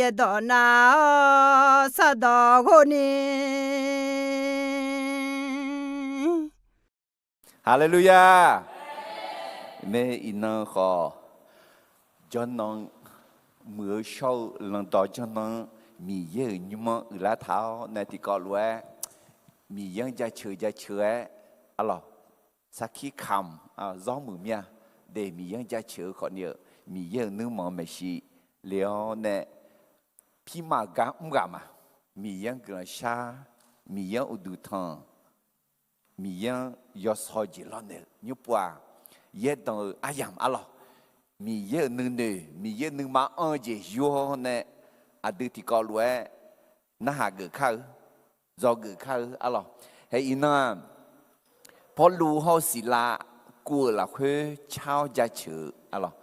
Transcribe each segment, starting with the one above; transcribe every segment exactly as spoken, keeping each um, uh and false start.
Yaerdawq nav-awr sardawq ghov ni. Haleluya! Mae, iqnan khawf, jawrnan, muiq-eu shawr-eu landawv jawrnan-anr Miqyaer-euq nymr-anr uiqlar taq-awr nae tiqkawv lof-aer Miqyaer-anr jaceuq jaceuq-aer, arlawq, sarkir kamq, zawr muiq mir-a. De, Miqyaer-anr jaceuq-eu khawfni-eu Miqyaer-euq nuirmanq maeqshi le-awr nae, pirma gar mr ghaq ma. Miqyaer-anr guiqlanq shar, Miqyaer-anr uqduq tanq, Miqyaer-anr yawsaw jeq lawrnaeq-eu nymr pov-aq, yaerdanq-eu aryamq arlawq, Miqyaer-euq nuinoeq, Miqyaer-euq nuima anr-eu jeq yur-awr nae, aqdui tiqkawv lof-aer narhaq geuf kar-eu, dzawgeuf kar-eu arlawq. Hae iqnan-aq, Pawrluv hawr-eu Siqlav kuv-euq lafkhoer car-awr jaceuq-eu arlawq.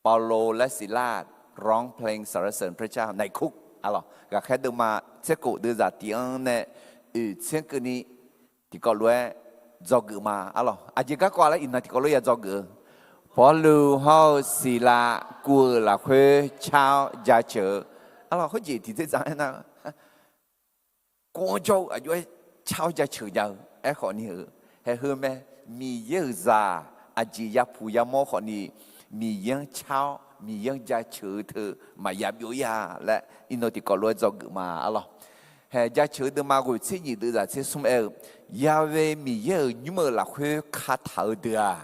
Pawrluv laer Siqlav-aq, ร้องเพลงสรรเสริญพระเจ้าในคุก arlawq. Ghaqkhaer deuvma tserkof deuvzaq tiq-anr nae oeq tser keuvni tiqkawv lof-aer dzawgeuf ma arlawq. Aqjeq garkawv laer iqnan tiqkawv lof ya dzawgeuf-eu, Pawrluv hawr-eu Siqlav kuv-euq lafkhoer car-awr jaceuq-eu arlawq. Khoerjeq tiqdzer dzaq-aer nar-eu, kuv-anr jawr-eu aqjox-aer car-awr jaceuq nya-eu aerkhawfni-eu, haeq heu mae. Miqyaer-euq zaq aqjeq yapuq yamawr khawfni, Miqyaer-anr car-awr Miqyaer-anr jaceuq-eu teu maqya byov-ir-a laer iqnan tiqkawv lof-aer dzawgeuf ma arlawq. Haeq jaceuq-eu deuvma ghoeq tser nyiq deuvzaq tser smr aer-eu, Yahweh Miqyaer-euq nymr-euq lafkhoer kataq-eu deuq-aq,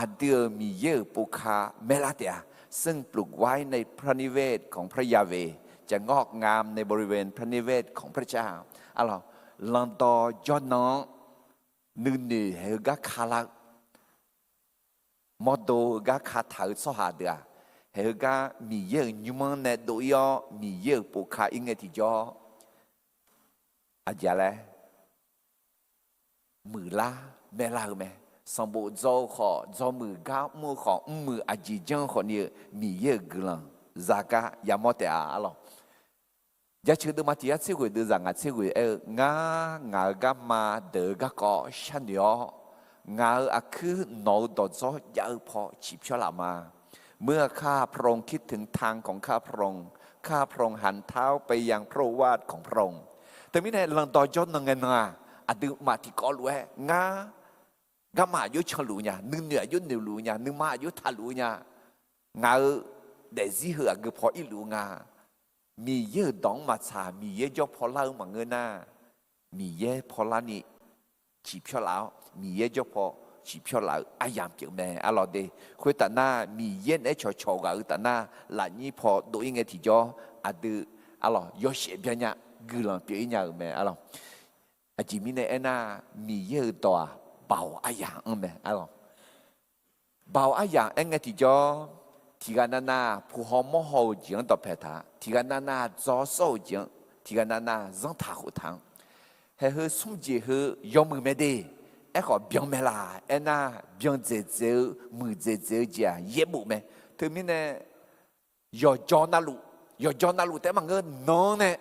aqdui-euq Miqyaer-euq povka maerlar taef-a. ซึ่งปลูกไว้ในพระนิเวศของพระยาเวห์ จะงอกงามในบริเวณพระนิเวศของพระเจ้า arlawq. Landawv jawrnan-anr nuinoeq haeq-eu gar kalar-eu, mawrdo-eu gar kataq-eu tsawrhaq deuq-aq, haeq-eu gar Miqyaer-euq nymr-anr nae dov-ir-awr Miqyaer-euq povka ir ngae tiqjawr, aqjeq laer muiqlar maerlar-eu mae. Sanqbof dzaw-eu khawf, dzawmuiq gar mr-eu khawf, mrmuiq aqjeq janr-eu khawfni-eu Miqyaer-euq guiqlanq zagar yamawr taef-a arlawq. Jaceuq deuvma tiq yar tser ghoeq deuvzaq ngaq tser ghoeq aer-eu, Ngar, ngaq-euq garma deuq-eu garkawv sharnoeq-awr, ngaq-euq aqkuir nawq-euq dawqdzawr jav-eu paw ciqpyawr laf ma. เมื่อข้าพระองค์คิดถึงทางของข้าพระองค์ ข้าพระองค์หันเท้าไปยังพระโอวาทของพระองค์ Teumirnae landawv jawrnan ngae nan-aq, aqduimaf tiqkawv lof-aer ngar garma aqjox canluf nya, nuinoeq aqjox noeqluf nya, nuima aqjox taqluf nya, ngaq-euq daefzir heu aqgeu paw irluf-eu nga. Miqyaer-euq dawq-anr maqtsaq Miqyaer jawr paw lar-eu maqngeur nar, Miqyaer paw larni ciqpyawr laf-awr, Miqyaer jawr paw ciqpyawr laf-eu aryamq pyeuf mae arlawq de. Khoertaf nar, Miqyaer naeq-aer cawqcawq ghaq-eu taf nar, lafnyir paw dov-ir ngae tiqjawr, aqdui arlawq yawshaef byan nya, guiqlanq pyeuf-ir nya-euq mae arlawq. Aqjeq mirnae aernar, Miqyaer-euq dawq-aq, baoq aryamq-anr mae arlawq. Baoq aryamq aer ngae tiqjawr, tiqghaq navnav puq haw mawr haw-eu jeq-anr dawqpae taq, tiqghaq navnav dzaw sawr-euq jeq-anr, tiqghaq navnav zanrtaq khoftaq-anr, haeq heu smr jeq heu yawmuiq mae de. Aerkhawf byan mae laq aernar, byan dzaeqdzaeq-eu, muiqdzaeqdzaeq-eu jeq-aq yaerbof mae. Teumirnae yawqjawr navluf, yawqjawr navluf taef-aer maqngeur, nan-anr nae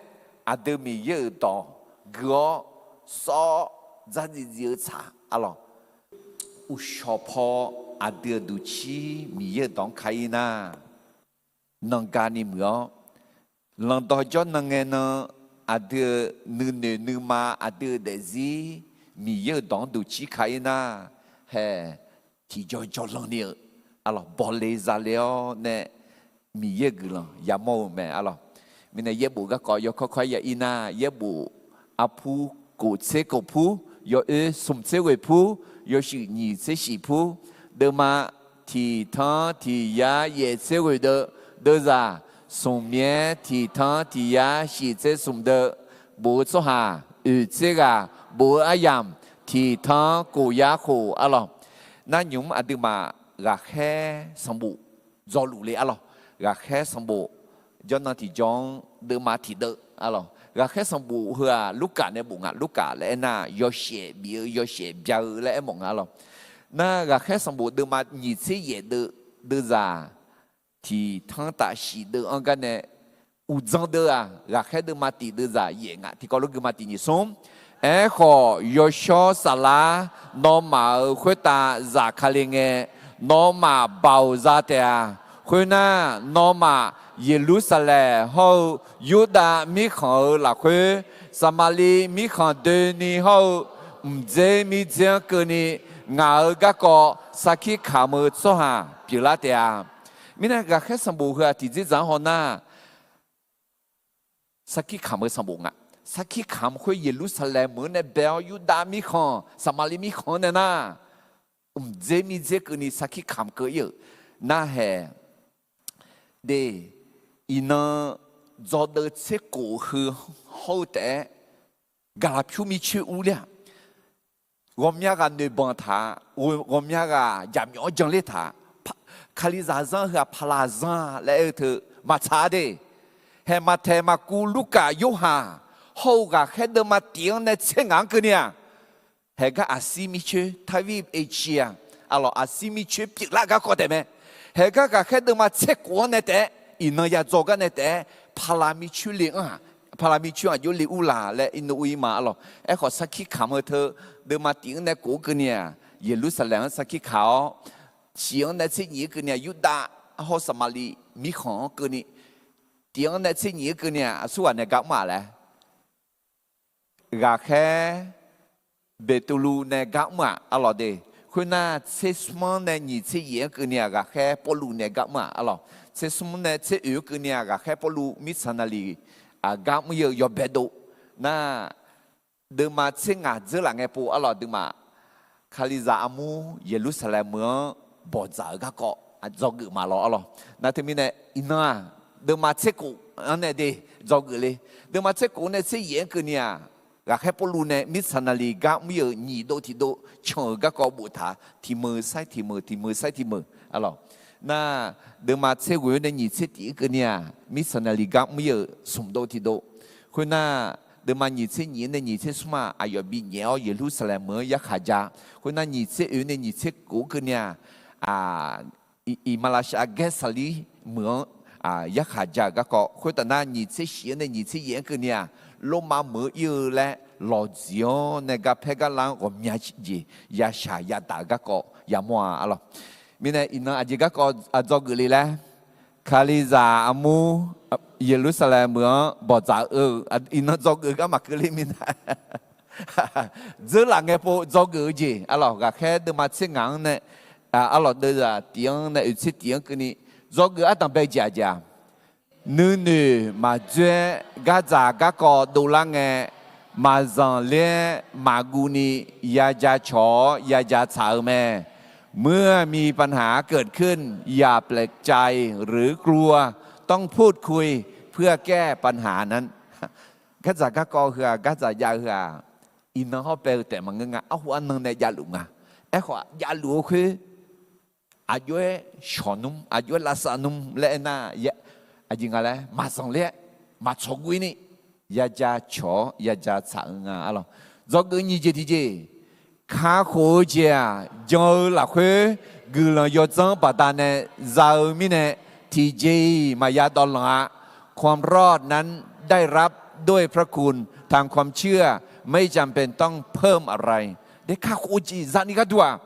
aqdui Miqyaer-euq dawq gui-awr sawr-awr dzardziv dziv-eu tsaq arlawq. Uqshawq paw aqdui-euq duqcir Miqyaer-euq dawq-anr ka-ir nar, nanga ni muiq-awr, lanqdawq jawr nan ngae nan, aqdui-euq nuinoeq nuima, aqdui-euq daefzir Miqyaer-euq dawq-anr duqcir ka-ir nar, haeq tiqjawr jawrlan ni-eu arlawq, bawle zale-awr nae Miqyaer-euq guiqlanq yamawr-eu mae arlawq. Mirnae yaerbof garkawv yawkawr kawr-aer ya-ir nar, yaerbof arpur kof tser kof pur, yawoer smq tser ghoeq pur, yawshuif nyiq tser shif pur, deuvma tiq tanr tiq yar yaef tser ghoeq deuv, deuvzaq smq myaer tiq tanr tiq yar shif tser smq deuv, bof-eu tsawrhaq oeq tser ghaq, bof-eu aryamq tiq tanr kof yar khof arlawq. Nar nymq-mr aqduimaf ghaqkhaer sanqbof dzawluf le arlawq. Ghaqkhaer sanqbof jawrnan tiqjawr-anr deuvma tiqdeuv arlawq. Ghaqkhaer sanqbof heu-aq, Lurkaf nae bof nga. Lurkaf laer aernar, yawshaef bif-eu, yawshaef bya-eu laer aermawf nga arlawq. Nar ghaqkhaer sanqbof deuvma nyiq tser yaef deuv, deuvzaq tiq tanr taf shif deuv-anr gar nae, uqdzan deuv-aq, ghaqkhaer deuvma tiq deuvzaq yaef nga. Tiqkawv lof guima tiq nyiq smr. Aerkhawf, yawshawr saflar nawmaf-euq khoertav zafkale ngae, nawmaf baoq za taef-a. Khoernar, nawmaf Yeqlursaqlaeq hawr-eu Yurdav mirkhanq-euq lafkhoer, Saqmaqliv mirkhanq doeni hawr-eu mqdzer mirdzer-anr keuvni, ngaq-euq garkawv sarkir kamq-eu tsawrhaq pyeuflar taef-a. Mirnae ghaqkhaer sanqbof heu-aq tiqdzerdzaq-anr hawnar, sarkir kamq-eu sanqbof nga. Sarkir kamq khoer Yeqlursaqlaeq meuq-anr nae bae-awr Yurdav mirkhanq, Saqmaqliv mirkhanq-anr nae nar, mqdzer mirdzer keuvni sarkir kamq keuv ir-euq narhaeq de. Iqnan dzawdeuv tserkof heu hawr-eu taef-aer, gaqlaqpyur mircoer urler-aq, ghawqmya ghaq noeqbanq taq-a, ghawqmya ghaq jaqmyawf-anr janler taq-a, kalizaq zanr heu-aq paqlaq zanr-a laer aer-eu teu maqtsaq-a de. Haeq Maqtaeq, Maqkuv, Lurkaf, Yorhaq hawr-eu ghaqkhaer deuvma tif-anr nae tser ngaq-anr keuvni-aq, haeqgar aqsir mircoer, ทวีปเอเชีย-a, arlawq aqsir mircoer pyeuflar garkawv taef mae. Haeqgar ghaqkhaer deuvma tserkof-anr nae taef-aer, iqnan ya dzaw gar nae taef-aer, paqlaq mircoer le-anr-aq, paqlaq mircoer aqjox le urlaq laer irnov ur-ir ma arlawq. Aerkhawf sarkir kamq-eu teu deuvma tif-anr nae kof-anr keuvni-aq, Yeqlursaqlaeq-anr sarkir kaq-awr, tiq-anr nae tser nyiq-anr keuvni-aq, Yurdav hawr Saqmaqliv mirkhanq-anr keuvni, tiq-anr nae tser nyiq-anr keuvni-aq, aqsurghaq nae gar mr-aq laer ghaqkhaer Beqtuvluv nae gar mr-aq arlawq de. Khoernar, tser smr-anr nae nyiq tser yaef-anr keuvni-aq, ghaqkhaer Pawrluv nae gar mr-aq arlawq. Tser smr nae tser oeq-anr keuvni-aq, ghaqkhaer Pawrluv mirtsaq naqliq gar mr-ir-eu yawbae dov nar, deuvma tser ngaq dzeur laf ngae pov arlawq, aqduimaf Kalizaq armur Yeqlursaqlaeq meuq-anr bawqdzaq-eu garkawv dzawgeuf maqlawr arlawq. Nar teumirnae iqnan-aq, deuvma tserkof-anr nae de dzawgeuf le. Deuvma tserkof nae tser yaef-anr keuvni-aq, ghaqkhaer Pawrluv nae mirtsaq naqliq gar mr-ir-euq nyiq dov tiq dov can-euq garkawv boftaq, tiq meuq sair tiq meuq, tiq meuq sair tiq meuq arlawq. Nar, deuvma tser ghoeq-anr nae nyiq tser tif-anr keuvni-aq, mirtsaq naqliq gar mr-ir-euq smq dov tiq dov. Khoernar, deuvma nyiq tser nyiq-anr nae nyiq tser smr-aq, aqyawf binyaef-awr Yeqlursaqlaeq meuq-anr yarkhaq ja. Khoernar, nyiq tser oeq-anr nae nyiq tser kof-anr keuvni-aq, iqmalavshav Gaersaqlir meuq-anr yarkhaq ja-euq garkawv. Khoertav nar, nyiq tser shif-anr nae nyiq tser yaef-anr keuvni-aq, Lormav meuq-anr ir-eu laer lawqdziq-anr nae garpaer garlar-anr ghawqmya jeq yashaq yadaq-euq garkawv yamawr-a arlawq. Mirnae iqnan aqjeq garkawv dzawgeuf le laer, Kalizaq armur Yeqlursaqlaeq meuq-anr bawqdzaq-eu iqnan dzawgeuf gar maqkeuv le mirnae, dzeurlaf ngae pov dzawgeuf-eu jeq arlawq, ghaqkhaer deuvma tser ngaq-anr nae arlawq, deuvzaq tif-anr nae oeq tser tif-anr keuvni dzawgeuf ardanq bae-eu jeq aqjeq-aq, nuinoeq maqdzoer-aer gardzaq garkawv dovlar ngae, maqzanq ler-aer maqguv ni yaja cawq-awr yaja tsaq-eu mae. เมื่อมีปัญหาเกิดขึ้น อย่าแปลกใจหรือกลัว ต้องพูดคุยเพื่อแก้ปัญหานั้น Gardzaq garkawv heu-aq, gardzaq jav-eu heu-aq, iqnan hawr bae-eu taef maqngeur nga. Arhu arnan nae javluf nga. Aerkhawf javluf-eu khoer aqjox-aer shawq nmr, aqjox-aer lavsav nmr laer aernar, aqjeq nga laer maqzanq ler-aer maqtsawq guv-ir ni yaja cawq-awr yaja tsaq-eu nga arlawq. Dzawgeuf nyiq jeq tiqjeq, kakhof-eu jeq-aq, jan-eu lafkhoer guiqlanq yawdzanr baqdanae za-eu mirnae, tiqjeq-iq maqya dawvlanq-a. ความรอดนั้นได้รับด้วยพระคุณทางความเชื่อ ไม่จำเป็นต้องเพิ่มอะไร De kakhof-eu jeq zani gharduq-aq,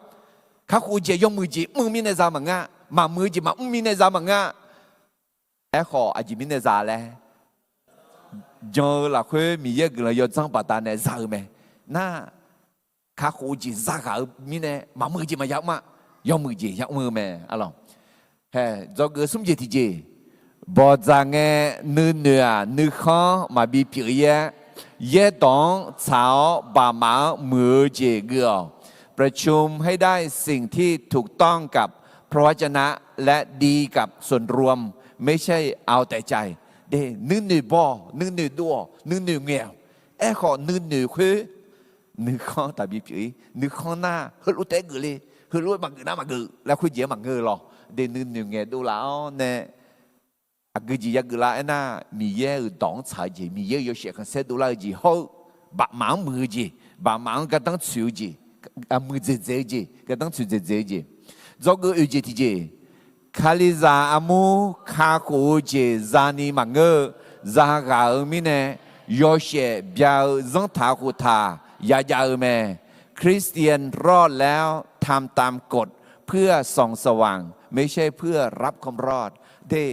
kakhof-eu jeq yawmuiq jeq mr-eu mirnae za maqngeur-a. Maqmuiq-eu jeq maqmr mirnae za maqngeur-a. Aerkhawf aqjeq mirnae za laer, jan-eu lafkhoer Miqyaer guiqlanq yawdzanr baqdanae za-eu mae. Nar, kakhof-eu jeq zaghaq-eu mirnae maqmuiq-eu jeq maqya mr-a. Yawmuiq jeq ya mr-eu mae arlawq. Hae, dzawgeuf smr jeq tiqjeq, bawqdzaq ngae nuinoeq-aq nuikhanr maqbi pyeuf-ir-aer, yaerdawq-anr tsaq-awr baqmaf-anr muiq-eu jeq geuf-awq. ประชุมให้ได้สิ่งที่ถูกต้องกับพระวจนะและดีกับส่วนรวม ไม่ใช่เอาแต่ใจ De, nuinoeq baw-awq, nuinoeq dov-awq, nuinoeq ngaeq-awq. Aerkhawf nuinoeq khoer nuikhanr taqbi pyeuf-ir. Nuikhanr nar heulof taef-aer geuf le, heulof-aer maqgeuf nar maqgeuf laer khoerjeq-aer maqngeur-eu lawq. De, nuinoeq ngaeq dovlaf-awr nae aqgeu jeq yageuf lar aernar, Miqyaer-euq dawq-anr tsaq-eu jeq, Miqyaer-euq yawshaef khanqsaer dovlar-eu jeq hawr-eu, baqmaf-anr muiq-eu jeq, baqmaf-anr gardanr tsoeq-eu jeq, muiqdzaeq dzaeq-eu jeq, gardanr tsoeq dzaeq dzaeq-eu jeq. Dzawgeuf oeq jeq tiqjeq, Kalizaq armur kakhof-eu jeq zani maqngeur-eu, zaghaq-eu mirnae yawshaef bya-eu zanrtaq khoftaq yajav-eu mae. คริสเตียนรอดแล้วทำตามกฎเพื่อส่องสว่าง ไม่ใช่เพื่อรับความรอด de,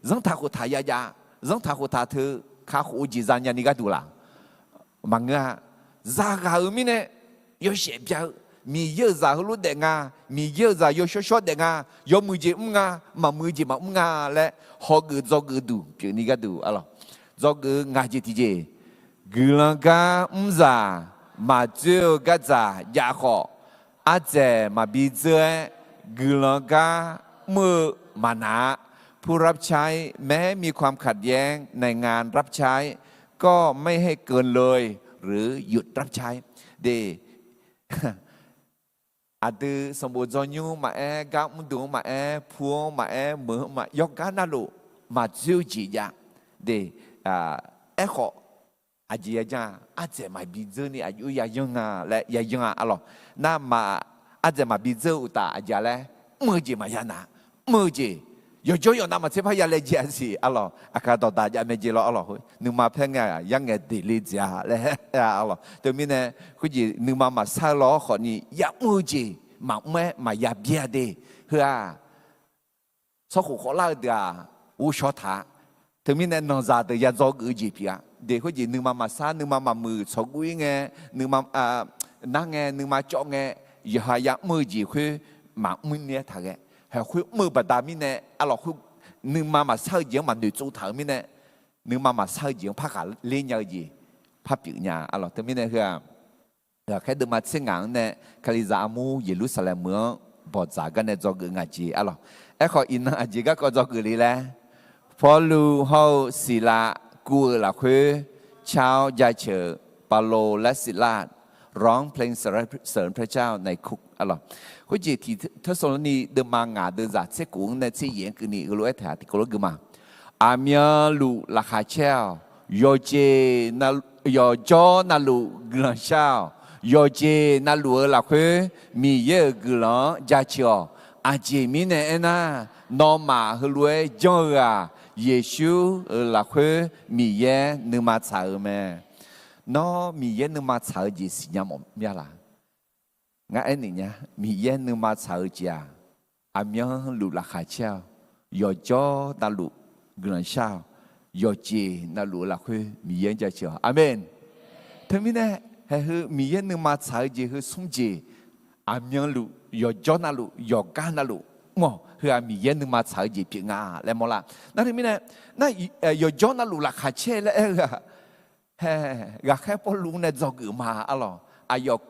zanrtaq khoftaq yajav, zanrtaq khoftaq teu kakhof-eu jeq zanya ni gharduq laq maqngeur-a. Zaqghaq-euq mirnae yawshaef bya-eu, Miqyaer-euq zaq heulof daef nga, Miqyaer-euq zaq yawshawr shawr daef nga, yawmuiq jeq mr nga, maqmuiq jeq maqmr nga laer hawgeuf dzawgeuf duq pyeuf ni gharduq arlawq. Dzawgeuf-eu ngaq jeq tiqjeq, guiqlanq gar mrzaq maqdzoer-eu gardzaq jav khawf, ardzaeq maqbi dzeur-aer guiqlanq gar mr-eu maqnaq-a. ผู้รับใช้ แม้มีความขัดแย้งในงานรับใช้ ก็ไม่ให้เกินเลย หรือหยุดรับใช้ de. Aqdui sanqbof dzawrnymr maqaer, gar mrdmq-anr maqaer, pu-anr maqaer, meuq-anr ma yawgar navluf maqdzoer-eu jeq jav de. Aerkhawf, aqjeq yajanr-a, ardzaeq maqbi dzeur ni aqjox yayanr nga laer yayanr-a arlawq. Narma, ardzaeq maqbi dzeur-eu uqtaf aqjeq laer mr-eu jeq maqya naq, mr-eu jeq yawqjawr yawqnav maqtser parya laejae-a siq arlawq. Aqkaq dawqdaq jav mae jeq lawr arlawq. Nuima paer ngae-aq yarngae deqle dzaeq-a laer arlawq. Teumirnae khoerjeq nuima maqsar-eu lawr khawfni yamr-eu jeq maqmr-aer maqya byaer-a de. Heu-aq, tsawrkhof khawflar-eu deuq-aq ghovshaw taq-a. Teumirnae nanqzaq deuq ya dzawgeuf-eu jeq pyeuf-a de. Khoerjeq nuima maqsar, nuima maqmuiq tsawqguv-ir ngae, nuima nar ngae, nuima cawv ngae, yawqha yamr-eu jeq khoer maqmr ni-aer taqghae. Haeq khoer mr-eu baqda mirnae arlawq, nuima maqsar-eu jeq-anr maqnoeq tsov taq-euq mirnae, nuima maqsar-eu jeq-anr par khaqler nya-eu jeq par pyeuf nya arlawq. Teumirnae heu-aq, ghaqkhaer deuvma tser ngaq-anr nae Kalizaq armur Yeqlursaqlaeq meuq-anr bawqdzaq gar nae dzawgeuf ngaq jeq arlawq. Aerkhawf iqnan aqjeq garkawv dzawgeuf le laer, Pawrluv hawr-eu Siqlav guv-euq lafkhoer car-awr jaceuq-euq เปาโลและศิลา ร้องเพลงสรรเสริญพระเจ้าในคุก arlawq. Khoerjeq tiq Tersalonik deuvma ngaq deuvzaq tser kof-anr nae tser yaeq-anr keuvni heulof-aer taeq-a tiqkawv lor geufma. Aqmyanluf laqkhaq caer-awq. Yawqjeq, yawqjawr navluf guiqlanq shar-awq. Yawqjeq navluf-eu lafkhoer Miqyaer-euq guiqlanq-anr jaceuq-awq. Aqjeq mirnae aernar, nawmaf heulof-aer janr-eu-aq, Yeqsur-euq lafkhoer Miqyaer nuima tsaq-euq mae. Nawr Miqyaer nuima tsaq-eu jeq siqnya mawf mya laq? Ngar aernaeq nya, Miqyaer nuima tsaq-eu jeq-aq, aqmyanluf laqkhaq caer-awq. Yawqjawr navluf guiqlanq shar-awq. Yawqjeq navluf-eu lafkhoer Miqyaer-anr jaceuq-awq. Aqmeq. Teumirnae, haeq heu Miqyaer nuima tsaq-eu jeq heu smr jeq, aqmyanluf, yawqjawr navluf, yawqgar navluf mr-awq. Heu-aq Miqyaer nuima tsaq-eu jeq pyeuf nga laer mawrlar. Nar teumirnae, nar yawqjawr navluf laqkhaq caer laer aer-eu-aq, hae, ghaqkhaer Pawrluv nae dzawgeuf ma arlawq. Aqyawf,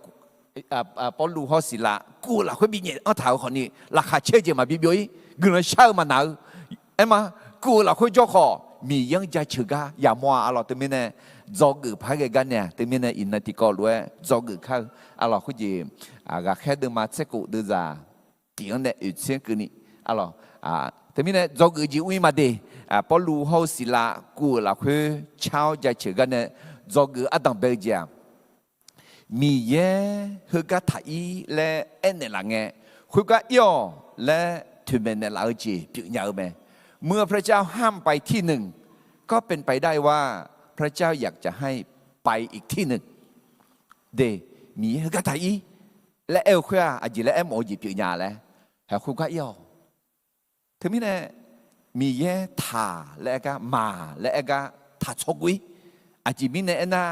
Pawrluv hawr Siqlav guv-eu lafkhoer binyaef-anr taq-euq khawfni laqkhaq caer-eu jeq maqbi byov-ir, guiqlanq shar-eu maqnaq-eu. Aerma, guv-eu lafkhoer jawr khawf Miqyaer-anr jaceuq gar yamawr-a arlawq. Teumirnae dzawgeuf paq-aer ghae gar nae-aq, teumirnae iqnan tiqkawv lof-aer dzawgeuf kar-eu arlawq. Khoerjeq ghaqkhaer deuvma tser kof deuvzaq tiq-anr nae oeqtser-anr keuvni arlawq. Teumirnae dzawgeuf jeq ur-ir ma de. Pawrluv hawr-eu Siqlav guv-euq lafkhoer car-awr jaceuq gar nae dzawgeuf ardanq bae-eu jeq-aq, Miqyaer heugar taq-ir laer aernaeq laf ngae, khoergar ir-awq laer toeqmaeq naeqlaf-eu jeq pyeufnya-eu mae. เมื่อพระเจ้าห้ามไปที่หนึ่ง ก็เป็นไปได้ว่าพระเจ้าอยากจะให้ไปอีกที่หนึ่ง de. Miqyaer heugar taq-ir laer aer-eu khoer-aq, aqjeq laer aermawf-eu jeq pyeufnya laer, haeq khoergar ir-awq. Teumirnae Miqyaer taq laer aer gar, maq laer aer gar taq tsawrgov-ir. Aqjeq mirnae aernar,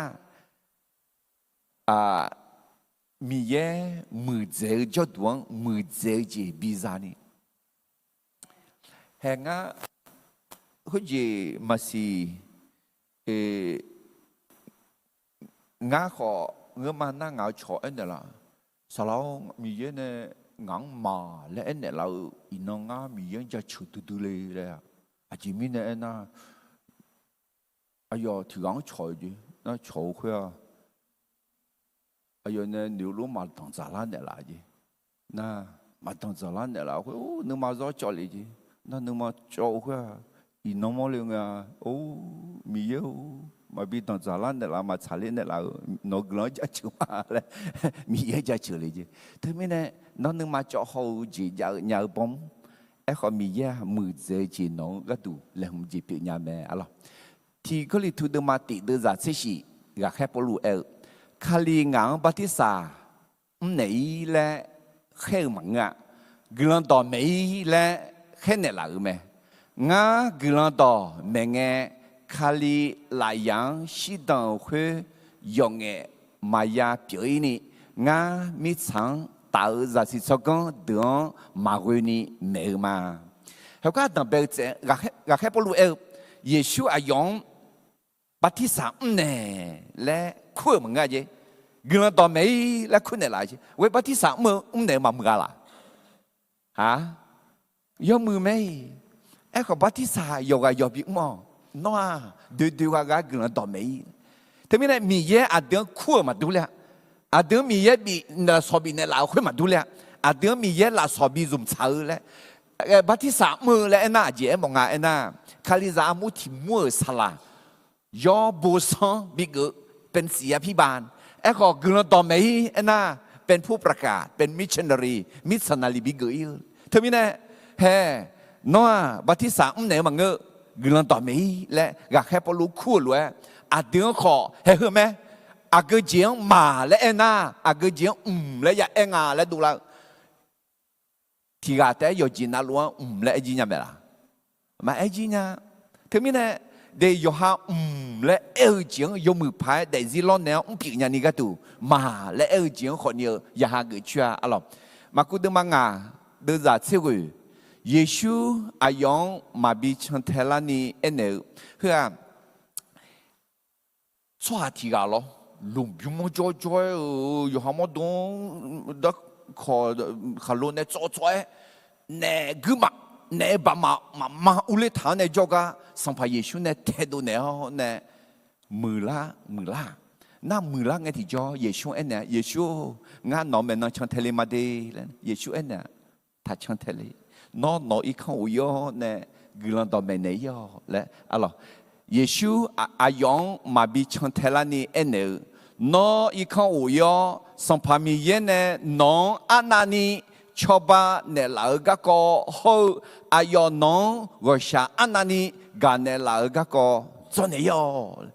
Miqyaer muiqdzaeq-eu jawrduq-anr muiqdzaeq-eu jeq biza ni. Haeq ngar khoerjeq maqsiq, ngar khawf ngeurma nar ngaq-eu cawq aernaeq laf, Saqlaq-or, Miqyaer nae ngaq-anr maq laer aernaeq laf-eu iqnan ngar Miqyaer-anr jaceuq duidui le laer-a. Aqjeq mirnae aernar, aqyawf tiq ghaq-anr cawq-eu jeq nar cawq-eu khoer-aq, aqyawf nae noeq-eu lof maqdanq dzaqlar naeqlaf jeq. Nar, maqdanq dzaqlar naeqlaf khoer, or, nuima zawr cawv le jeq. Nar nuima cawv-eu khoer-aq, iqnan mawrle nga, or, Miqyaer-or, maqbi danq dzaqlar naeqlaf maqtsaq ler naeqlaf-eu nawq-eu guiqlanq-anr jaceuq ma laer Miqyaer jaceuq le jeq. Teumirnae nawr nuima cawv haw-eu jeq jav-eu nya-eu bawr, aerkhawf Miqyaer-aq muiqdzaeq-eu jeq nawq-anr gharduq laeqhmq jeq pyeufnya mae arlawq. Tiq Gawrliqtu deuvma tiq deuvzaq tser shif, ghaqkhaer Pawrluv aer-eu, Kali ngaq-anr bartirsaq mrnaeq-ir laer khaer-eu maqngeur-a. guiqlanq dawq maeq-ir laer khaernaeq laf-euq mae. Ngar guiqlanq dawq maeq ngae, Kali lafyaq-anr shirdan-euq khoer yawqngaef maqya pyeuf-ir ni, ngar mirtsaq-anr taf-eu zaqsiq tsawrganr deuq-anr maqghoe ni maeq-eu ma. Heugar danqbae-eu tsaev, ghaqkhaer Pawrluv aer-eu, Yeqsur aqyawf-anr bartirsaq mrnaeq laer kur-euq maqngeur-a jeq. Guiqlanq dawq maeq-ir laer kurnaeq laf-eu jeq. Ghoe bartirsaq mr-eu mrnaeq-eu maqmuiq-a laf? Aq, yawmuiq mae-iq. Aerkhawf bartirsaq yawqghaq yawq bimr-awq. Nawr-aq, doedoe ghaq ghaq guiqlanq dawq maeq-ir. Teumirnae Miqyaer aqdui-anr kur-euq maqdur ler-a. Aqdui-anr Miqyaer bif lafsawq bifnaeq laf-euq khoer maqdur ler-a. Aqdui-anr Miqyaer lafsawq bi zmq tsaq-eu laer, bartirsaq mr-eu laer aernar aqjeq aermawf nga aernar, Kalizaq armur tiq mur-euq saqlaq yawr bosanr bigeuf, เป็นศิษยาภิบาล. Aerkhawf guiqlanq dawq maeq-ir aernar, เป็นผู้ประกาศ เป็น missionary missionary bigeuf-ir-eu. Teumirnae hae, nawr-aq bartirsaq mrnaeq-eu maqngeur, guiqlanq dawq maeq-ir laer ghaqkhaer Pawrluv kur-euq lof-aer, aqdui-anr khawf haeq heu mae. Aqgeu jeq-anr maq laer aernar, aqgeu jeq-anr mq laer ya aer nga laer dovlar-eu. Tiq ghaq taef-aer yawqjeq navluf-anr mq laer aer jir nya mae laf? Maqaer jir nya. Teumirnae, de yawqha mq laer aer-eu jeq-anr yawmuiq paq-aer daefzir lawrnaeq-anr mrpyeuf nyani gharduq, maq laer aer-eu jeq-anr khawfni-eu yaqha geuf coer-a arlawq. Maqkuv deuvma ngaq deuvzaq tser ghoeq, Yeqsur aqyawf-anr maqbi cantae larni aernaeq-eu, heu-aq, tsawrhaq tiq ghaq lawr, lmqbymr-anr jawrjawr-aer-eu, yawqha mawrdo-anr darkawq khaqlo nae tsawv tsawv-aer, naef guirmaf, naef-eu baqmaf maqma urler taq-anr nae jawr gar Sanqpaq Yeqsur nae taedov naeq-awr nae, muiqlar muiqlar-aq. Nar muiqlar ngae tiqjawr Yeqsur-anr aernaeq-a, Yeqsur-or, ngar nawq-euq maeqnan cantae le ma de laer Yeqsur aernaeq-a, taq cantae le. Nawr nawq-euq irkanr of-ir-awr nae guiqlanq dawqmaeq naeq-ir-awq laer arlawq. Yeqsur aqyawf-anr maqbi cantae larni aernaeq-eu, nawr irkanr of-ir-awr Sanqpaq Miqyaer nae nawq-anr arnavni cawba naeqlaf-eu garkawv hawr-eu, aqyawf nawq-anr ghawqshaq arnavni gaq naeqlaf-eu garkawv dzawrnaeq-ir-awq.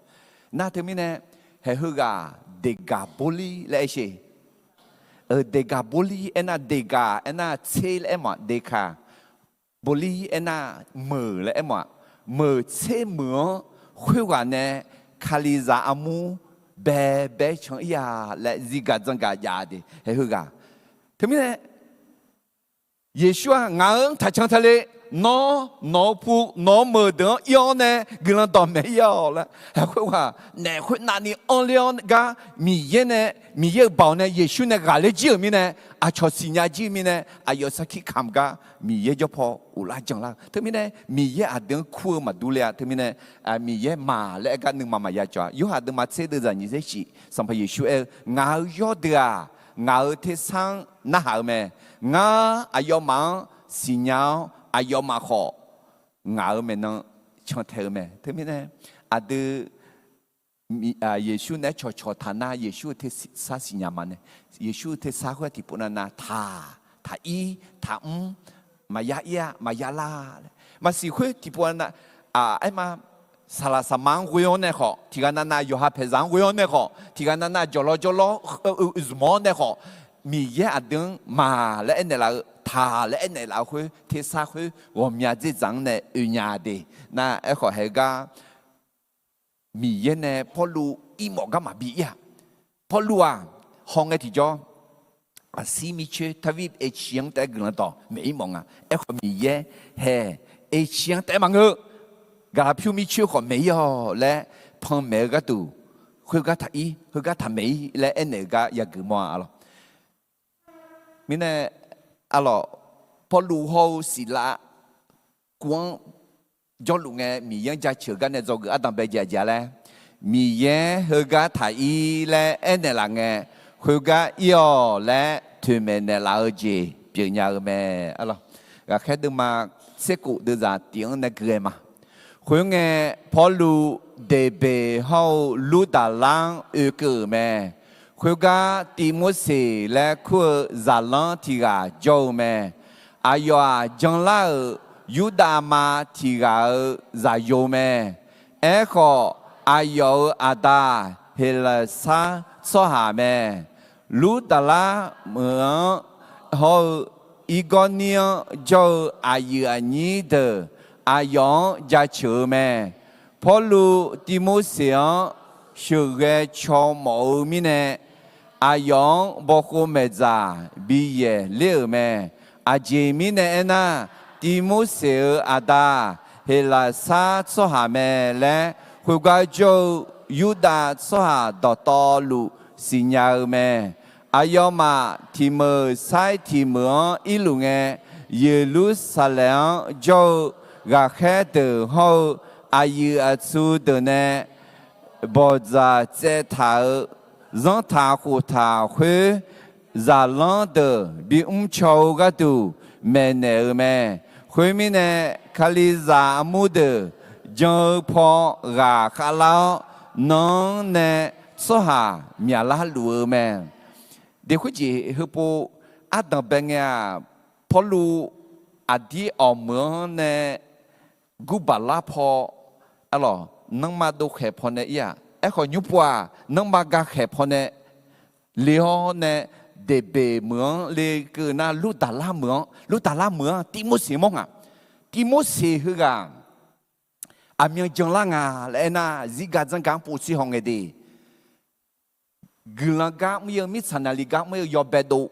Nar teumirnae, haeq heughaq Deqgaqborlir laer aer sher. Deqgaqborlir aernar, Deqgaq aernar tser laer aermawf-aq, Deqkaq, Borlir aernar meuq laer aermawf-aq, meuq tser meuq-anr khoerghaq nae Kalizaq armur baebae can-ir-a laer zirgaq dzanqgaq jav de, haeq heughaq. Teumirnae, Yeqsur-aq ngaq-anr taq cantae le. Nawr nawq-eu pu, nawq-eu meuq deuq-anr ir-awr nae guiqlanq dawqmaeq-ir-awq laer, haeq khoerghaq naef khoernavni anrler-awr gar Miqyaer nae, Miqyaer-euq baoq nae Yeqsur nae ghaqler jir-euq mirnae, aqcawq siqnya jir-eu mirnae, aqyawf sarkir kamq gar Miqyaer jawrpaw ghoflar janlar-eu. Teumirnae Miqyaer aqdui-anr kur-eu maqdur le-a. Teumirnae Miqyaer maq laer aer gar nuima maqya cawq-a. Yorhaq deuvma tser deuvzaq nyiq tser shif, Sanqpaq Yeqsur aer-eu, ngaq-euq yawrdeuq-aq, ngaq-euq tersar-anr narhaq-eu mae. Ngar aqyawfmaf-anr siqnya-awr, aqyawfmaf khawf ngaq-euq maeqnan cantae-eu mae. Teumirnae aqdui Yeqsur naeq-aer cawqcawq taq nar, Yeqsur-eu tersar siqnya ma nae, Yeqsur-eu tersar khoer tiqpov navnav taq, taq-ir, taq mr, maqya ir-a, maqya lar laer. Maqsiq khoer tiqpov navnav, aerma, saqlaq saqma-anr ghoe-awr nae khawf, tiqghaq navnav yawqha paeqzaq-anr ghoe-awr nae khawf, tiqghaq navnav jawqlawr jawrlawr zmq-awr nae khawf, Miqyaer aqdui-anr maq laer aernaeq laf-eu, taq laer aernaeq laf-eu khoer tersar khoer ghawqmya dzerdzaq-anr nae oe nya de. Nar aerkhawf haegar Miqyaer nae Pawrluv irmawf gar maqbi ir-aq. Pawrluv-aq, hawngae tiqjawr, aqsir mircoer ทวีปเอเชีย-anr taef-aer guiqlanq dawq maeq-ir mawf nga. Aerkhawf Miqyaer hae, เอเชีย-anr taef-aer maqngeur, Gaqlaqpyur mircoer khawf maeq-ir-awq laer panmaeq-eu gharduq, khoergar taq-ir, heugar taq maeq-ir laer aernaeq-eu gar yageuf mawr-a lawq. Mirnae, arlawq, Pawrluv hawr-eu Siqlav kuv-anr jawrluf ngae Miqyaer-anr jaceuq-eu gar nae dzawgeuf ardanqbae jaeq jaeq laer, Miqyaer heugar taq-ir laer aernaeq laf ngae, khoergar ir-awq laer toeqmaeq naeqlaf-eu jeq pyeufnya-eu mae. Arlawq, ghaqkhaer deuvma tserkhof deuvzaq tiq-anr nae gui-aer ma. Khoerngae, Pawrluv Deqbeq hawr-eu Lurdaqlar-anr oekeuv-euq mae. Khoergar Tivmorseq laer kur-eu zaqlanr tiq ghaq jawr-eu mae. Aqyawf-aq, janlar-euq Yurdav ma tiq ghaq-euq zaqyo mae. Aerkhawf, aqyawf-euq aqda Heqlaqsar tsawrhaq mae. Lurdaqlar meuq-anr hawr-eu Irgawrnir-anr jawr-eu aqyuif aqnyir deuq aqyawf-anr jaceuq-eu mae. Pawrluv Tivmorseq-anr sheuqghae caw mawf-eu mirnae, aqyawf-anr bawkhov maeqdzaq bi yaeq ler-euq mae. Aqjeq mirnae aernar, Tivmorseq-euq aqda Heqlaqsar tsawrhaq mae laer, khoergar jawr-eu Yurdav tsawrhaq dawqtawvluf siqnya-eu mae. Aqyawfmaf tiq meuq sair tiq meuq-anr irluf ngae, Yeqlursaqlaeq-anr jawr-eu ghaqkhaer deuq hawr-eu aqyuif aqtsu deuq nae bawqdzaq tsaev taq-euq zanrtaq khoftaq khoer, zaqlanr deuq bimr caw-eu gharduq maeqnaeq-eu mae. Khoermirnae, Kalizaq armur deuq jan-eu paw ghaq khavlar-awr, nan-anr nae tsawrhaq myaqlar luf-eu mae. Deq khoerjeq heupov ardanq bae ngae-aq, Pawrluv aqdir awq meuq-anr nae gurbaq lar paw, arlawq, nanrma dov khaeq pawnae ir-aq, aerkhawf nymr pov-aq, nanrma ga khaeq pawnae le-awr nae, Deqbeq meuq-anr lekeuv nar, Lurdaqlar meuq-anr, Lurdaqlar meuq-anr Tivmorseq mawr ngaq. Tivmorseq heughaq aqmyan janlar nga laer aernar, zirgaq dzanrgaq-anr povtser haw ngae de. Guiqlanq gar mr-eu, mirtsaq naqli gar mr-eu yawbae dov,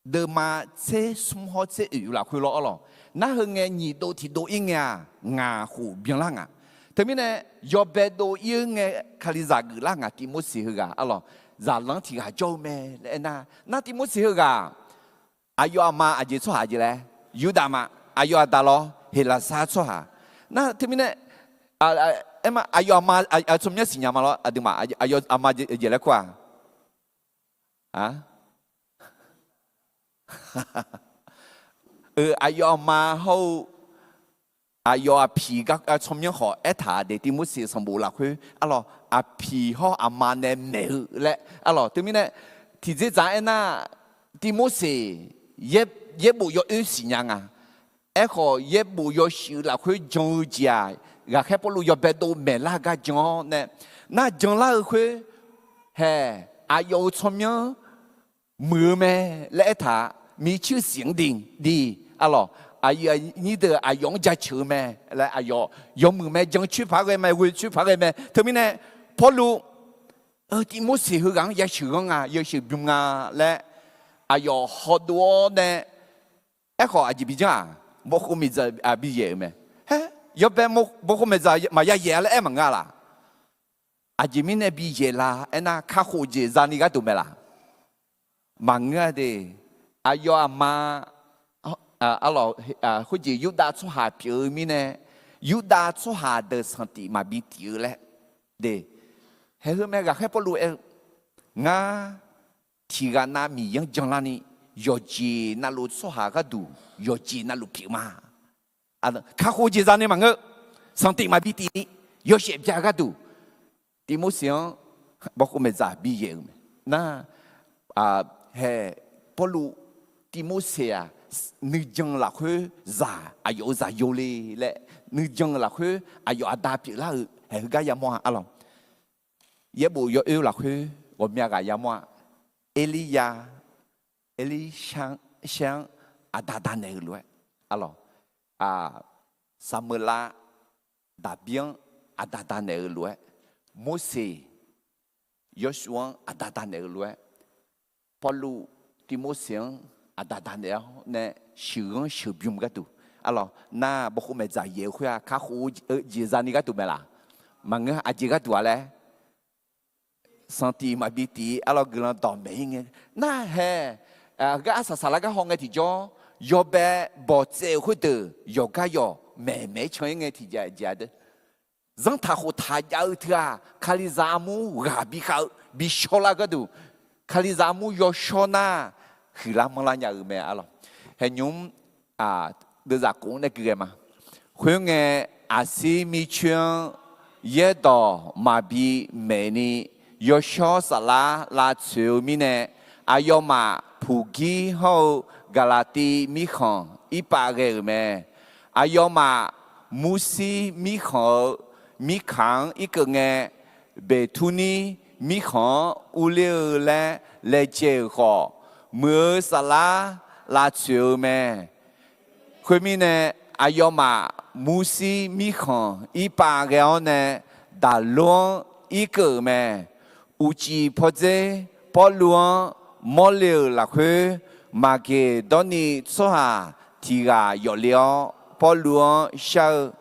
deuvma tser smr hawr tser oeq lafkhoer lawr arlawq. Nar heu ngae nyiq dov tiq dov ir ngae-aq, ngaq khof byanlar ngaq. Teumirnae, yawbae dov ir-eu ngae, Kalizaq geuflar ngaq Tivmorseq heughaq arlawq. Zaqlanr tiq ghaq jawr-eu mae laer aernar, nar Tivmorseq heughaq aqyawf aqma aqjeq tsawrhaq jeq laer, Yurdav ma. Aqyawf aqda lawr, Heqlaqsar tsawrhaq. Nar teumirnae, aerma aqyawf aqma tsawrmyanr siqnya ma lawr, aqduimaf aqyawf aqma jeq laer kur-aq, aqyawf aqma hawr-eu aqyawf aqpiq gar tsawrmyanr khawf aertaq de. Tivmorseq sanqbof lafkhoer arlawq, aqpiq hawr aqma nae maeq-eu laer arlawq. Teumirnae, tiqdzerdzaq aernar, Tivmorseq yaerbof yawoer siqnya nga. Aerkhawf, yaerbof yawshuif lafkhoer jan-eu jeq-aq, ghaqkhaer Pawrluv yawbae dov maeqlar-eu gar jan-awr nae, nar janlar-eu khoer hae, aqyawf-euq tsawrmyanr muiq-eu mae laer aertaq-a. Micaer siq-anr di, di, arlawq, aqyuif aqnyir deuq aqyawf-anr jaceuq-eu mae laer, aqyawf yawmuiq mae, jan coer paq ghae mae, ghoe coer paq ghae mae. Teumirnae, Pawrluv Tivmorseq heughaq-anr yasheuq ghanr nga, yawshuif bym nga laer aqyawf hawdov-awr nae, aerkhawf aqjeq bi janr-aq, bawkhov maeqdzaq bi yaeq-euq mae. Haer, yawbae bawkhov maeqdzaq maqya yaeq-a laer aer maqngeur-a laq? Aqjeq mirnae bi yaeq la aernar, kakhof jeq zani gharduq mae laq? Maqngeur-a de. Aqyawf aqma, arlawq, khoerjeq Yurdav tsawrhaq pyeuf-eu mirnae, Yurdav tsawrhaq deuq sanqtif maqbi tif-eu laer de. Haeq heu mae, ghaqkhaer Pawrluv aer-eu, ngar tiq ghaq nav Miqyaer-anr janlarni, yawqjeq navluf tsawrhaq gharduq yawqjeq navluf pyeuf ma. Kakhof jeq zani maqngeur. Sanqtif maqbi tif ni, yawshaef bya gharduq, Tivmorseq-anr bawkhov maeqdzaq bi yaeq-euq mae. Nar, hae, Pawrluv Tivmorseq-aq, nuijan lafkhoer zaq, aqyawf-euq zaq yo le laer, nuijan lafkhoer aqyawf aqda pyeuflar-euq haeq heugar yamawr-a arlawq. Yaerbof yawoer lafkhoer ghawqmya ghaq yamawr-a. Erlirya, Erlirshaer-anr aqda danaeq-eu lof-aer, arlawq, Saqmeuqlav, Daqbir-anr aqda danaeq-eu lof-aer, Morseq, Yawrshuv-anr aqda danaeq-eu lof-aer, Pawrluv, Tivmorseq-anr aqda danaeq-awr nae sheuqghanr sheuqbym gharduq, arlawq, nar bawkhov maeqdzaq yaeq-eu khoer-aq, kakhof-eu jeq zani gharduq mae laq? Maqngeur. Aqjeq gharduq-a laer sanqtif maqbi tif, arlawq, guiqlanq dawqmaeq-ir ngae, nar hae, heugar arsaq saqlar gar haw ngae tiqjawr, yawbae bawqtsaev-euq khoerdeuq yawqgar yawq maeqmaeq-ir can-ir ngae tiqjeq-a deuq, zanrtaq khoftaq jav-eu teu-aq, Kalizaq armur ghaq bi khav-eu bi shawrlar gharduq, Kalizaq armur yawshawr nar huiqlar manrlar nya-eu mae, arlawq. Hae nymr, deuvzaq khof-anr nae gui ghae ma. Khoerngae, aqsir mircoer-anr yaerdawq maqbi maeqni, yawshawr saflar lavtsoeq-eu mirnae, aqyawfmaf Puqgir hawr-eu Gaqlaqtiv mirkhanq irpav ghae-euq mae. Aqyawfmaf Murshir mirkhanq-euq mirkaq-anr irkeuv ngae, Beqturnir mirkhanq-anr urler-eu laer laejae-euq khawf, muiq-eu saflar lavtsoeq-eu mae. Khoermirnae, aqyawfmaf murshir mirkhanq irpav ghae-awr nae daqlor-anr irkeuv-euq mae. Uqcif pawdzer Pawrluv-anr mawrle-euq lafkhoer, Maqgeqdawrniv tsawrhaq tiq ghaq yawf le-awr, Pawrluv-anr shar-eu,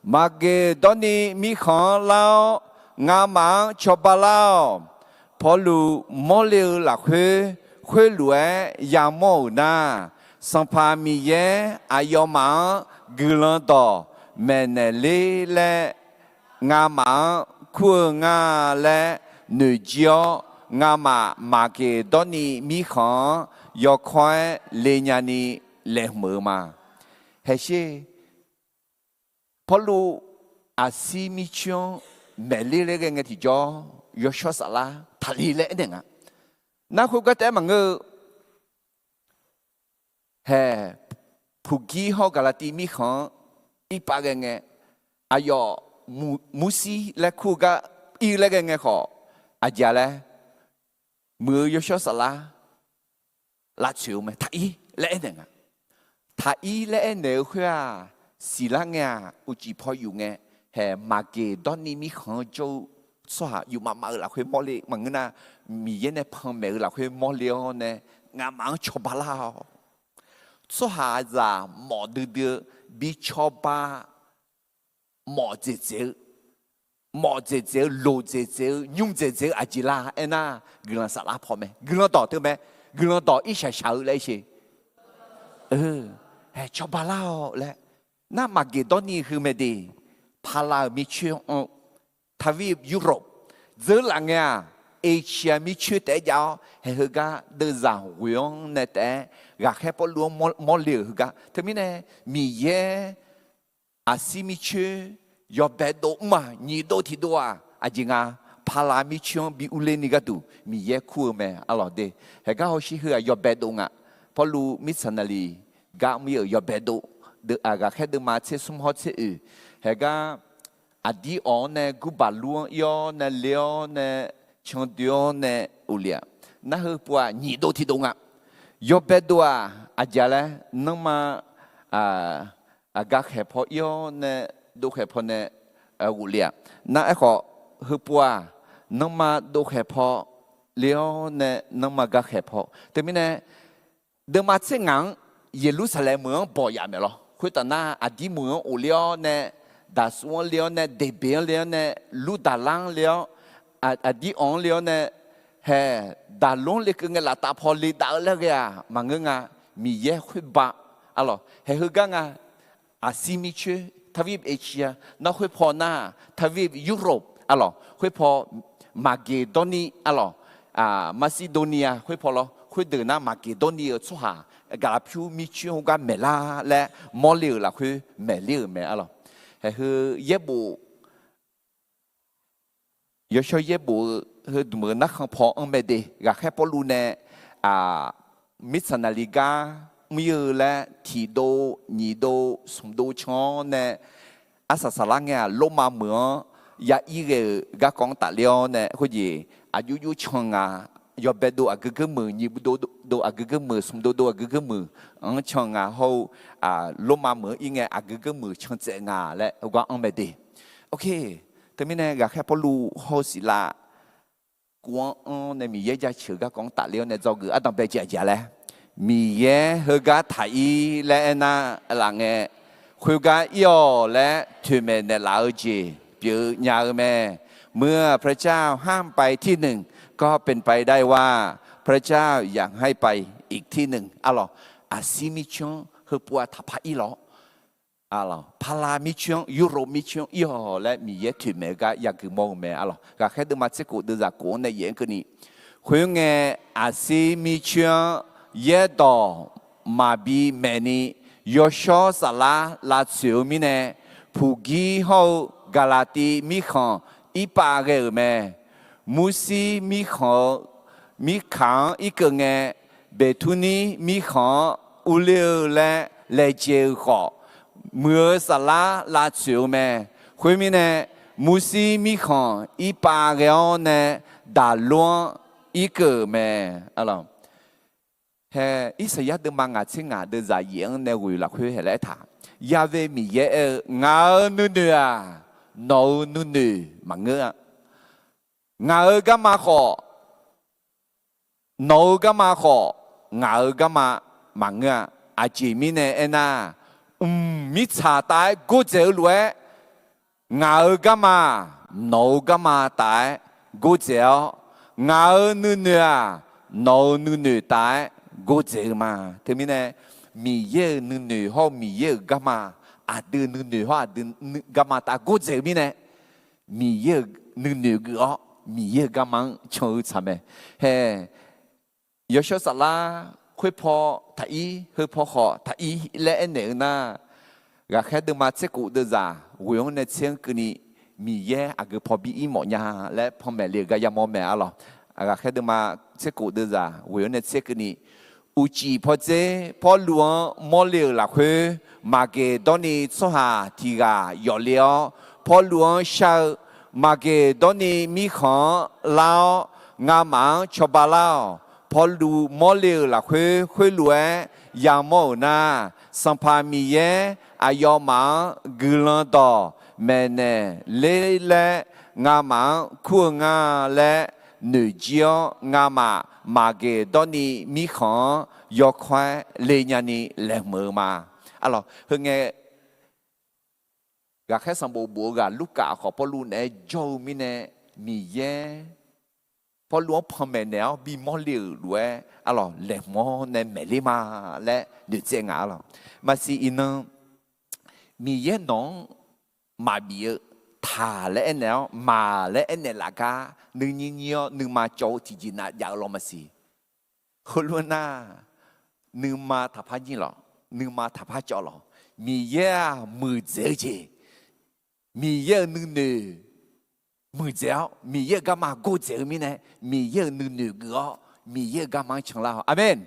Maqgeqdawrniv mirkhanq-anr lar-awr, ngamaf-anr cawba lar-awq. Pawrluv mawrle-eu lafkhoer, khoerlof-aer yamawr-euq nar, Sanqpaq Miqyaer aqyawfmaf-anr guiqlanq dawq maeqnaeq ler laer ngamaf-anr kur-eu nga laer noeqjir-awr, ngamaf Maqgeqdawrniv mirkhanq-anr yawkawr-aer le nyani laeqhmq-eu ma. Haeqsher, Pawrluv Aqsir mircoer-anr maeqler laer ghae ngae tiqjawr, yawshawr saflar taqli laer aernaeq nga. Nar khoergar taef-aer maqngeur-eu, haeq, Puqgir hawr-eu Gaqlaqtiv mirkhanq-anr irpav ghae ngae, aqyawf murshir laer kur-eu gar ir laer ghae ngae khawf, aqjeq-a laer, muiq-eu yawshawr saflar lavtsoeq-eu mae, taqir laer aernaeq nga. Taqir laer aernaeq-eu khoer-aq, siqlar ngae-aq, uqcif paw yuf ngae, haeq, Maqgeqdawrniv mirkhanq-anr jawr-eu tsawrhaq yufmaf maf-eu lafkhoer mawrle maqngeur nar, Miqyaer nae panmaeq-eu lafkhoer mawrle-awr nae, ngamaf-anr cawba lar-awq. Tsawrhaqzaq mawf duidui-eu, bi cawba mawf dzaeqdzaeq-eu, mawf dzaeqdzaeq-eu, loq dzaeqdzaeq-eu, nymr dzaeqdzaeq-eu aqjeq la aernar, guiqlanq saflar paw mae. Guiqlanq dawq teu mae. Guiqlanq dawq irshaq shaq-eu laer aer sher. Haeq, cawba lar-awq laer. Nar Maqgeqdawrniv heu mae de, pala-euq mircoer-anr, taqvir Europe, dzeurlaf ngae-aq, Asia mircoer taef-aer jav-awr, haeq heugar deuvzaq ghoeq-anr nae taef-aer ghaqkhaer Pawrluv-anr mawrle-euq heugar. Teumirnae, Miqyaer Aqsir mircoer yawbae dov mr-aq, nyiq dov tiq dov-aq, aqjeq nga, pala mircoer-anr bi urler ni gharduq Miqyaer kur-eu mae arlawq de. Haeq gar hawsher heu-aq yawbae dov nga. Pawrluv mirtsaq naqliq gar mr-ir-euq yawbae dov, ghaqkhaer deuvma tser smr hawr tser oeq. Haeq gar aqdir awq-anr nae gurbaq lur-anr ir-awr nae le-awr nae candoe-awr nae uqlif-aq, nar heu pov-aq nyiq dov tiq dov nga. Yawbae dov-aq aqjeq laer, nanrma aqgaf khaeq paw ir-awr nae dov khaeq paw nae ghofle-aq. Nar aerkhawf, heu pov-aq, nanrma dov khaeq paw le-awr nae nanrma gaf khaeq paw. Teumirnae, deuvma tser ngaq-anr Yeqlursaqlaeq meuq-anr bawq yaf maeq lawr. Khoertaf nar, aqdir meuq-anr of le-awr nae, daqsuv-anr le-awr nae, deqbeq-anr le-awr nae, lurdaqlar-anr le-awr, aqdir awq-anr le-awr nae, haeq, daqlor-anr lekeuv ngae laftav paw le dav-eu laer ghae-aq maqngeur nga. Miqyaer khoerba arlawq, haeq heugar nga. Aqsir mircoer, taqvir Asia, nar khoer paw nar, taqvir Europe arlawq, khoer paw Maqgeqdawrniv arlawq, Maqsiqdoqniq-a khoer paw lawr, khoerdeuq nar Maqgeqdawrniv-euq tsawrhaq, Gaqlaqpyur mircoer heugar maeqlar laer mawrle-euq lafkhoer maeqler-euq mae arlawq. Haeq heu yaerbof yawshawr yaerbof-eu heu dmq-eu narkhan paw anr mae de. Ghaqkhaer Pawrluv nae mirtsaq naqliq gar mr-ir-eu laer tiq dov, nyiq dov, smq dov can-awr nae, arsaq saqlar ngae-aq, Lormav meuq-anr ya ir ghae-euq garkawv-anr tafler-awr nae, khoerjeq aqjox jox can nga. Yawbae dov aqgeu geur meuq, nyiq dov dov aqgeu geur meuq, smq dov dov aqgeu geur meuq-anr can nga hawr-eu, Lormav meuq-anr ir ngae aqgeu geur meuq can tsaev nga laer heugar anr mae de. Teumirnae ghaqkhaer Pawrluv hawr-eu Siqlav kov-anr anr nae Miqyaer jaceuq-eu garkawv-anr tafler-awr nae dzawgeuf ardanq bae jeq aqjeq laer, Miqyaer heugar taq-ir laer aernar laf ngae, khoergar ir-awq laer toeqmaeq naeqlaf-eu jeq pyeuf nya-eu mae. เมื่อพระเจ้าห้ามไปที่หนึ่ง ก็เป็นไปได้ว่าพระเจ้าอยากให้ไปอีกที่หนึ่ง arlawq. Aqsir mircoer-anr heupov-aq taqpar ir lawr. Pala mircoer-anr, Europe mircoer-anr ir-awq laer Miqyaer toeqmaeq-eu gar yageuf mawr-eu mae arlawq. Ghaqkhaer deuvma tser khof deuvzaq khof-anr nae yaef-anr keuvni, khoerngae, Aqsir mircoer-anr yaerdawq maqbi maeqni, yawshawr saflar lavtsoeq-eu mirnae, Puqgir hawr-eu Gaqlaqtiv mirkhanq irpav ghae-euq mae. Murshir mirkhanq-eu mirkaq-anr irkeuv ngae, Beqturnir mirkhanq-anr urler-eu laer laejae-eu khawf, muiq-eu saflar lavtsoeq-eu mae. Khoermirnae, Murshir mirkhanq irpav ghae-awr nae daqlor-anr irkeuv-euq mae arlawq. Hae, Irsaqyar deuvma ngaq tser ngaq deuvzaq yaef-anr nae ghoe lafkhoer hae laer aertaq, Ya've Miqyaer aer-eu, Ngaq-euq nuinoeq-aq, nawq-euq nuinoeq maqngeur-a. Ngaq-euq garma khawf, nawq-euq garma khawf, ngaq-euq garma maqngeur-a. Aqjeq mirnae aernar, mq mirtsaq taf-aer gordzaeq-eu lof-aer, ngaq-euq garma-aq, nawq-euq garma taf-aer gordzaeq-awr, ngaq-euq nuinoeq-aq, nawq-euq nuinoeq taf-aer gordzaeq-eu ma. Teumirnae, Miqyaer-euq nuinoeq hawr-eu Miqyaer-euq garma, aqdui nuinoeq hawr aqdui garma taf gordzaeq-eu mirnae, Miqyaer-euq nuinoeq geuf-awr, Miqyaer-euq garma-anr can-eu tsaq mae. Hae, Yawshawr Saflar khoerpaw taq ir, heupaw khawf taq ir laer aernaeq-eu nar, Ghaqkhaer deuvma tser kof deuvzaq ghoe-anr nae tser-anr keuvni, Miqyaer aqgeu paw bi ir mawf nya laer panmaeq le-euq gar yamawr mae arlawq. Ghaqkhaer deuvma tser kof deuvzaq ghoe-anr nae tser keuvni, uqcif pawdzer Pawrluv-anr mawrle-euq lafkhoer, Maqgeqdawrni tsawrhaq tiq ghaq yawf le-awr, Pawrluv-anr shar-eu, Maqgeqdawrni mirkhanq-anr lar-awr, ngamaf-anr cawba lar-awq. Pawrluv mawrle-euq lafkhoer khoerlof-aer yamawr-euq nar, Sanqpaq Miqyaer aqyawfmaf-anr guiqlanq dawq maeqnaeq ler laer ngamaf-anr kur-eu nga laer noeqjir-awr, ngamaf Maqgeqdawrni mirkhanq-anr yawkawr-aer le nyani laeqhmq-eu ma. Arlawq, heungae, ghaqkhaer sanqbof bof-eu ghaq Lurkaf khawf Pawrluv naeq-aer jawr-eu mirnae, Miqyaer Pawrluv-anr panmaeq naeq-awr bimawr le-euq lof-aer arlawq, laeqhmq-awr nae maeqler ma laer noeqtsaev nga arlawq. Maqsiq iqnan, Miqyaer nawq-anr maqbif-eu, taq laer aernaeq-awr maq laer aernaeq laf gar nuinyir nyir-awr nuima cawv-eu tiqjeq nav jav-eu lawr maqsiq. Heulof-aer nar, nuima taqpar nyir lawq, nuima taqpar cawv lawq. Miqyaer-aq muiqdzaeq-eu jeq, Miqyaer-euq nuinoeq muiqdzaeq-awr, Miqyaer-euq garma gordzaeq-eu mirnae, Miqyaer-euq nuinoeq geuf-awr, Miqyaer-euq garma-anr canlar-awq. Aqmeq.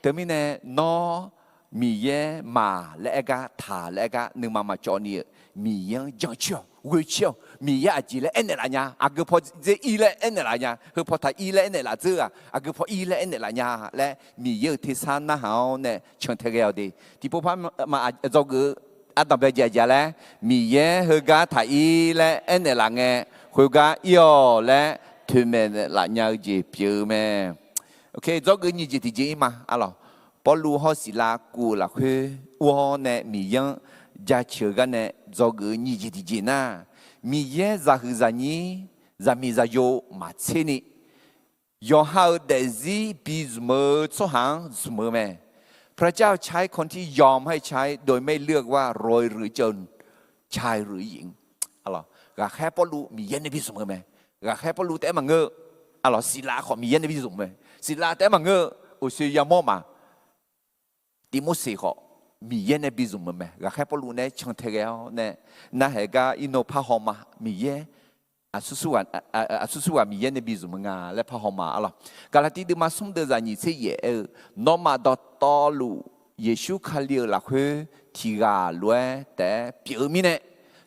Teumirnae, nawr Miqyaer maq laer aer gar, taq laer aer gar nuima maqcawv ni-euq, Miqyaer-anr jancoer-awq, ghoecoer-awq. Miqyaer aqjeq laer aernaeq laf nya, aqgeu paw dzer ir laer aernaeq laf nya, heupaw taq ir laer aernaeq laf dzeur-aq, aqgeu paw ir laer aernaeq laf nya laer, Miqyaer-euq tersar narhaq-awr nae cantae ghae-awq de. Tiqpov par ma dzawgeuf-eu ardanqbae jaq jaq laer, Miqyaer heugar taq ir laer aernaeq laf ngae, khoergar ir-awq laer toeqmaeq laf nya-eu jeq pyeuf-eu mae. Dzawgeuf nyiq jeq tiqjeq ir ma arlawq. Pawrluv hawr Siqlav kuv-euq lafkhoer ur-awr nae Miqyaer-anr jaceuq-eu gar nae dzawgeuf-eu nyiq jeq tiqjeq nar, Miqyaer zaqhuiq zaqnyir, zaqmiq zaqyo maqtser ni, yawqha-euq daefzir bizmq-eu tsawrhaq-anr zmq-eu mae. พระเจ้าใช้คนที่ยอมให้ใช้โดยไม่เลือกว่าโรยหรือจน ชายหรือหญิง Ghaqkhaer Pawrluv Miqyaer nae bizmq-eu mae. Ghaqkhaer Pawrluv taef-aer maqngeur-eu, arlawq, Siqlav khawf Miqyaer nae bizmq mae. Siqlav taef-aer maqngeur-eu, uqshoe yamawr ma. Tivmorseq khawf Miqyaer nae bizmq-eu mae. Ghaqkhaer Pawrluv nae-aer cantae ghae-awr nae, narhaq gar irnov parhaw ma. Miqyaer aqsur sur ghaq Miqyaer nae bizmq-eu nga laer parhaw ma arlawq. Gaqlaqtiv deuvma smr deuvzaq nyiq tser yaef aer-eu, nawmaf dawqtawvluf Yeqsur Kali-euq lafkhoer tiq ghaq lof-aer taef-aer pyeuf-eu mirnae,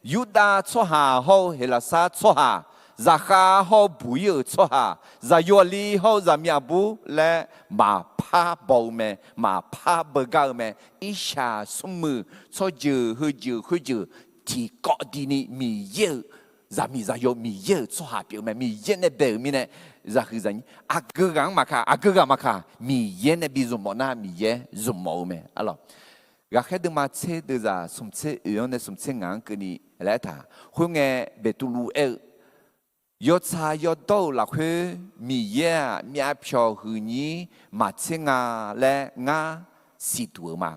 Yurdav tsawrhaq hawr-eu Heqlaqsar tsawrhaq, zaqkhav hawr-eu buq ir-euq tsawrhaq, zaqyo aqli hawr-eu zaqmiq aqbur laer maqpar baw-eu mae, maqpar beugar-eu mae. Irshaq smrmuiq tsawrjeuq heujeuq khoerjeuq tiqkawv dini Miqyaer-euq zaqmiq zaqyo, Miqyaer-euq tsawrhaq pyeuf-eu mae. Miqyaer nae bae-euq mirnae, zaqhuiq zaqnyir aqgeu ghaq-anr maqkaq, aqgeu ghaq maqkaq, Miqyaer nae bizmq mawf nar Miqyaer zmq mawf-eu mae arlawq. Ghaqkhaer deuvma tser deuvzaq smq tser oeq-anr nae smq tser ngaq-anr keuvni laer aertaq, khoerngae Beqtuvluv aer-eu, yawtsaq yawdawr-euq lafkhoer Miqyaer-aq myavpyawq huiqnyir maqtser nga laer ngar siqduq-eu ma.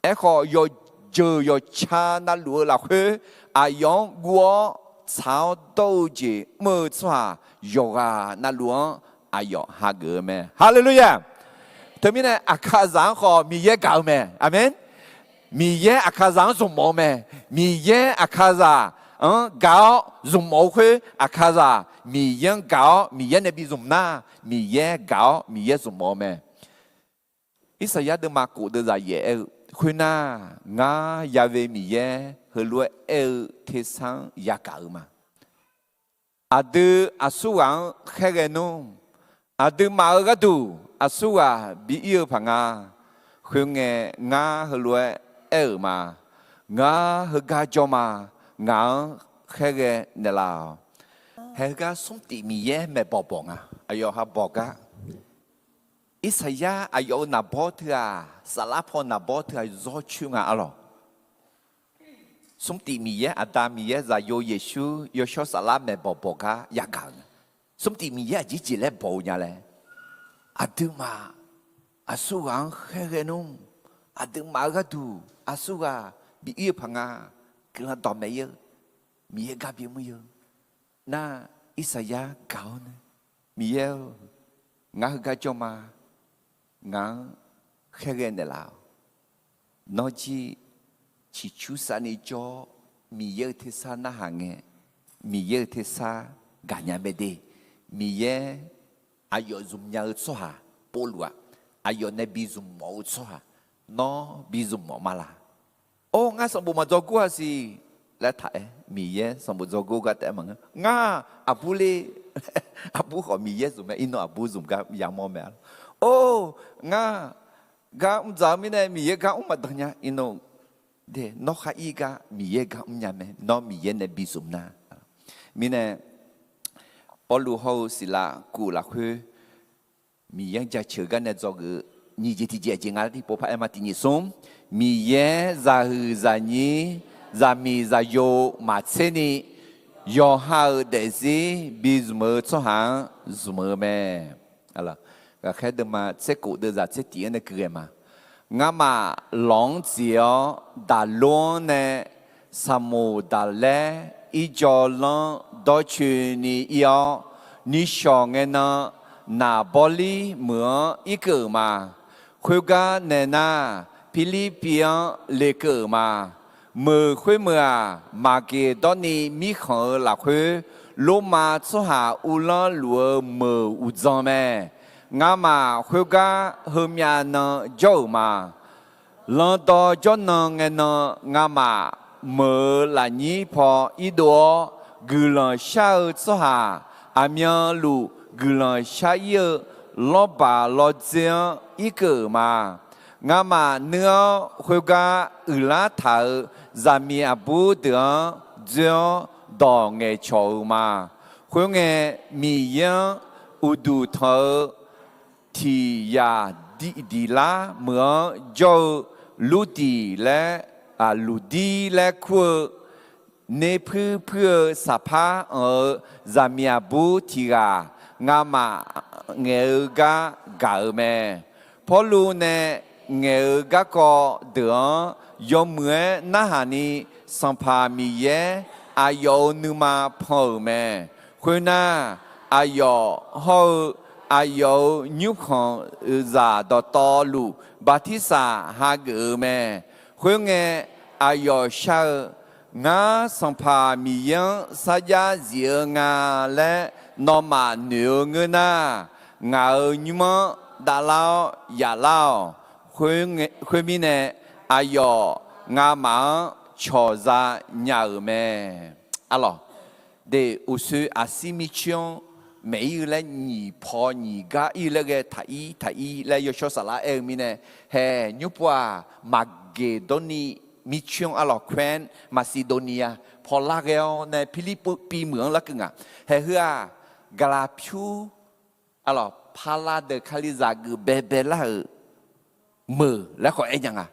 Aerkhawf, yawqjeuq yawqtsa navluf-eu lafkhoer aqyawf-anr guv-awr tsaq-awr dawr-eu jeq mr-eu tsawrhaq yawqghaq navluf-anr aqyawf hageuf-eu mae. Haleluya! Teumirnae, Aqkaqzaq-anr khawf Miqyaer gaq-eu mae. Aqmeq. Miqyaer Aqkaqzaq-anr zmqmawf-eu mae. Miqyaer Aqkaqzaq-anr gaq-awr zmqmawf-eu khoer, Aqkaqzaq Miqyaer-anr gaq-awr Miqyaer nae bizmq nar, Miqyaer gaq-awr Miqyaer zmqmawf-eu mae. Irsaqyar deuvma kof deuvzaq yaef aer-eu, khoernar, ngar Ya've Miqyaer heulof-aer aer-eu tersar-anr yagaq-eu ma. Aqdui aqsurghaq-anr khaerghae nmr, Aqduimaf-euq gharduq aqsurghaq bi ir-eu paq nga. Khoerngae, ngar heulof-aer aer-euq ma. Ngar heugar jawr ma. Ngaq-anr khaerghae naeqlaf-awq. Haegar smr tif Miqyaer maeqbawq bawq nga. Aqyawf ha bawq gar. Irsaqyar aqyawf-euq naqbawr teu-aq, saflar paw naqbawr teu-aq, zawr coer nga arlawq. Smr tif Miqyaer, Aqda Miqyaer, Zaqyo Yeqsur, Yawshawr Saflar maeqbawq bawq gar yagaq-euq nga. Smr tif Miqyaer aqjeq jeq laer bawq-eu nya laer, aqduimaf aqsurghaq-anr khaerghae nmr. Aqduimaf-euq gharduq aqsurghaq bi ir-eu paq nga. Guiqlanq dawqmaeq ir-eu Miqyaer gar bimr ir-eu. Nar, Irsaqyar gaq-awr nae, Miqyaer-or, ngar heugar jawr ma. Ngaq-anr khaerghae naeqlaf-awq. Nawr jir ciqcur savni jawr-awr, Miqyaer-euq tersar narhaq ngae, Miqyaer-euq tersar gaqnya mae de. Miqyaer aqyawf zmqnya-eu tsawrhaq, Pawrluv-aq, aqyawf nae bi zmq mawf-eu tsawrhaq, nawr bi zmq mawf ma la? Or, ngar sanqbof maqdzawr gur-a siq laer taq-aer, Miqyaer sanqbof dzawr gur gar taef-aer maqngeur. Ngar aqbur le, aqbur khawf Miqyaer zmq mae, iqnan aqbur zmq gar yamawr mae. Or, ngar gar mr dzaq-eu mirnae Miqyaer gar mr maqdan nya, iqnan de, nawr khar ir gar Miqyaer gar mrnya mae, nawr Miqyaer nae bi zmq nar. Mirnae, Pawrluv hawr-eu Siqlav kuv lafkhoer Miqyaer-anr jaceuq gar nae dzawgeuf-eu nyiq jeq tiqjeq aqjeq nga laer tiqpov par aer ma. Tiq nyiq smr, Miqyaer zaqhuiq zaqnyir zaqmiq zaqyo maqtser ni, yawqha-euq daefzir bi zmq-eu tsawrhaq-anr zmq-eu mae. Ghaqkhaer deuvma tser kof deuvzaq tser tiq-anr nae kuighae ma. Ngamaf lawq-anr dziq-awr daqlor-anr nae saqmoq daqlaer irjawvlanr dawrcoeni ir-awr, nishawq ngae nan naqbawrlir meuq-anr irkeuv-euq ma. Khoergar nae nar, Pirlirpiv-anr lekeuv-euq ma. Meuq khoermeuq-aq, Maqgeqdawrni mirkhanq-euq lafkhoer, Lormav tsawrhaq uvlanr luf-eu meuq uqdzan mae. Ngamaf khoergar heumyav nan jawr-euq ma. Landawv jawrnan ngae nan ngamaf meuq-euq lafnyir paw irdov-awr, guiqlanq shar-eu tsawrhaq aqmyanluf guiqlanq shar ir-eu lawrbaq lawrdzer-anr irkeuv-euq ma. Ngamaf nuir-awr khoergar uiqlar taq-euq zaqmiq aqbur deuq-anr dzoer-awr dawq ngaeqcawq-euq ma. Khoerngae, Miqyaer-anr uqduq tanq-eu tiq yaq diqlar meuq-anr jawr-eu Lurdiq laer, Luqdir laer kur-eu, nerpuir puir-eu saqpar anq-eu zaqmiq aqbur tiq ghaq ngamaf ngaeq-eu gar gaq-euq mae. Pawrluv nae ngaeq-eu garkawv deuq-anr yawmuiq-aer narhaq ni, Sanqpaq Miqyaer aqyawf-euq nuima pan-euq mae. Khoernar, aqyawf hawr-eu aqyawf-euq nymrkhanq zaq dawqtawvluf bartirsaq hageuf-eu mae. Khoerngae, aqyawf shar-eu, Ngar Sanqpaq Miqyaer-anr sarjax zif-eu nga laer nawmaf noeq-eu ngeur nar, ngaq-euq nymr-anr davlar-awr yaflar-awq. Khoermirnae, aqyawf ngamaf-anr cawqza nya-euq mae. Arlawq, de, uqshoe aqsir mircoer-anr maeq ir-eu laer nyiq paw nyiq gar ir-eu laer ghae taq ir taq ir laer Yawshawr Saflar aer-eu mirnae, hae, nymr pov-aq, Maqgeqdawrni mircoer-anr arlawq, Corinth, Macedonia paw lar ghae-awr nae Pirlirpiv meuq-anr larkeuv nga. Hae, heu-aq, gaqlaq pyur, arlawq, pala deuq Kalizaq geuf baebae lar-euq meuq laer khawf aer nya nga.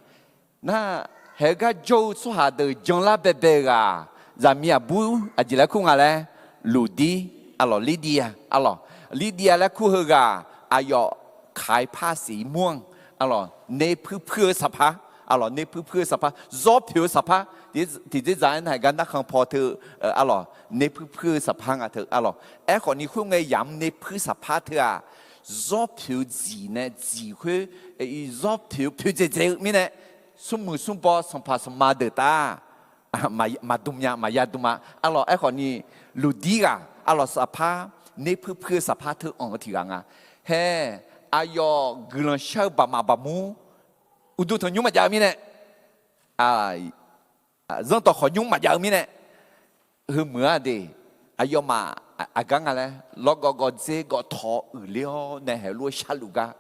Nar, haegar jawr-eu tsawrhaq deuq janlar baebae-eu ghaq, zaqmiq aqbur aqjeq laer kur nga laer, Luqdir, arlawq, Lirdiq, arlawq, Lirdiq laer kur heu ghaq, aqyawf Kaqpar siq mur-anr, arlawq, nerpuir puir-eu saqpar, arlawq, nerpuir puir-eu saqpar, zawr poeq-eu saqpar, tiqdzer zaq-aer nar haegar narkhan paw teu, arlawq, nerpuir puir-eu saqpar nga teu, arlawq. Aerkhawf ni khoerngae yamq nerpuir saqpar teu-aq, zawr poeq-eu dziq nae dziq khoer, zawr poeq-eu poeqdzaeq dzaeq-eu mirnae, smrmuiq smrbaw sanqpaq sanqma deuq taf maqdm nya, maqya dm-a. Arlawq, aerkhawf ni Luqdir ghaq, arlawq, saqpar, nerpuir puir-eu saqpar teu anq-eu tiq ghaq nga. Hae, aqyawf guiqlanq shar-eu baqmaf baqmur, uqduq tanqnymr maqjav-eu mirnae, zanrdawq khawqnymr maqjav-eu mirnae, heumeuq-a de, aqyawfmaf aqgar nga laer lawrgawv gawv dzer gawv tawq uiqler-awr nae haeq lof-aer sharluf gar,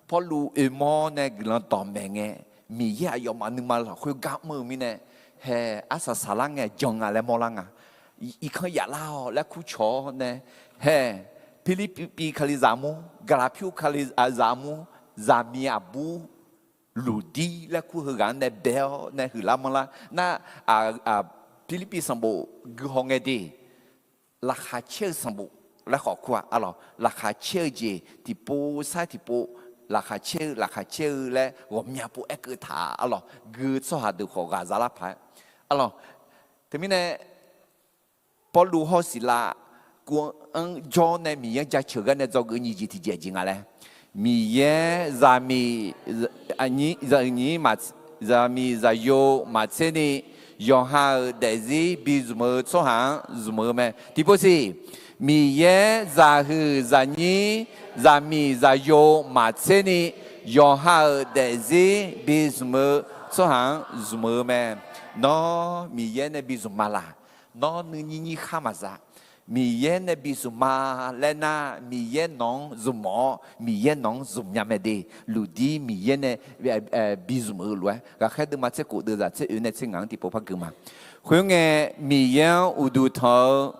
Pawrluv oe mawr nae guiqlanq dawqmaeq ngae, Miqyaer aqyawfmaf nuima lafkhoer gar mr-eu mirnae, haeq arsaq saqlar ngae jan nga laer mawrlar nga. Irkanr yaflar-awq laer kurcawq-awr nae, haeq Pirlirpiv kalizaq armur, Gaqlaqpyur kalizaq armur, zaqmiq aqbur Luqdir laer kur heughaq-anr nae bae-awr nae huiqlar manrlar nar, Pirlirpiv sanqbof guihaw ngae de, laqkhaq caer-eu sanqbof laer khawf kur-a arlawq. Laqkhaq caer-eu jeq tiqpov sar tiqpov, laqkhaq caer-eu laqkhaq caer-eu laer ghawqmya pov aerkeuv taq-a arlawq. Gui-eu tsawrhaq deuq khawf ghaq zalar paq-aer arlawq. Teumirnae Pawrluv hawr Siqlav kuv-anr jawr nae Miqyaer-anr jaceuq gar nae dzawgeuf nyiq jeq tiqjeq jeq nga laer, Miqyaer zaqmiq, zaqmiq zaqyo maqtser ni, yawqha-euq daefzir bizmq-eu tsawrhaq-anr zmq-eu mae. Tiqpov siq, Miqyaer zaqhuiq zaqnyir, zaqmiq zaqyo maqtser ni, yawqha-euq daefzir bizmq-eu tsawrhaq-anr zmq-eu mae. Nawr Miqyaer nae bizmq ma laq? Nawr nuinyir nyir khar maqza. Miqyaer nae bizmq ma laer nar, Miqyaer nawq-anr zmq mawf-awr, Miqyaer nawq-anr zmq nya mae de. Luqdir Miqyaer nae bizmq-eu lof-aer, ghaqkhaer deuvma tser khof deuvzaq tser oe nae tser ngaq-anr tiqpov par gui ma. Khoerngae, Miqyaer-anr uqduq tanq-eu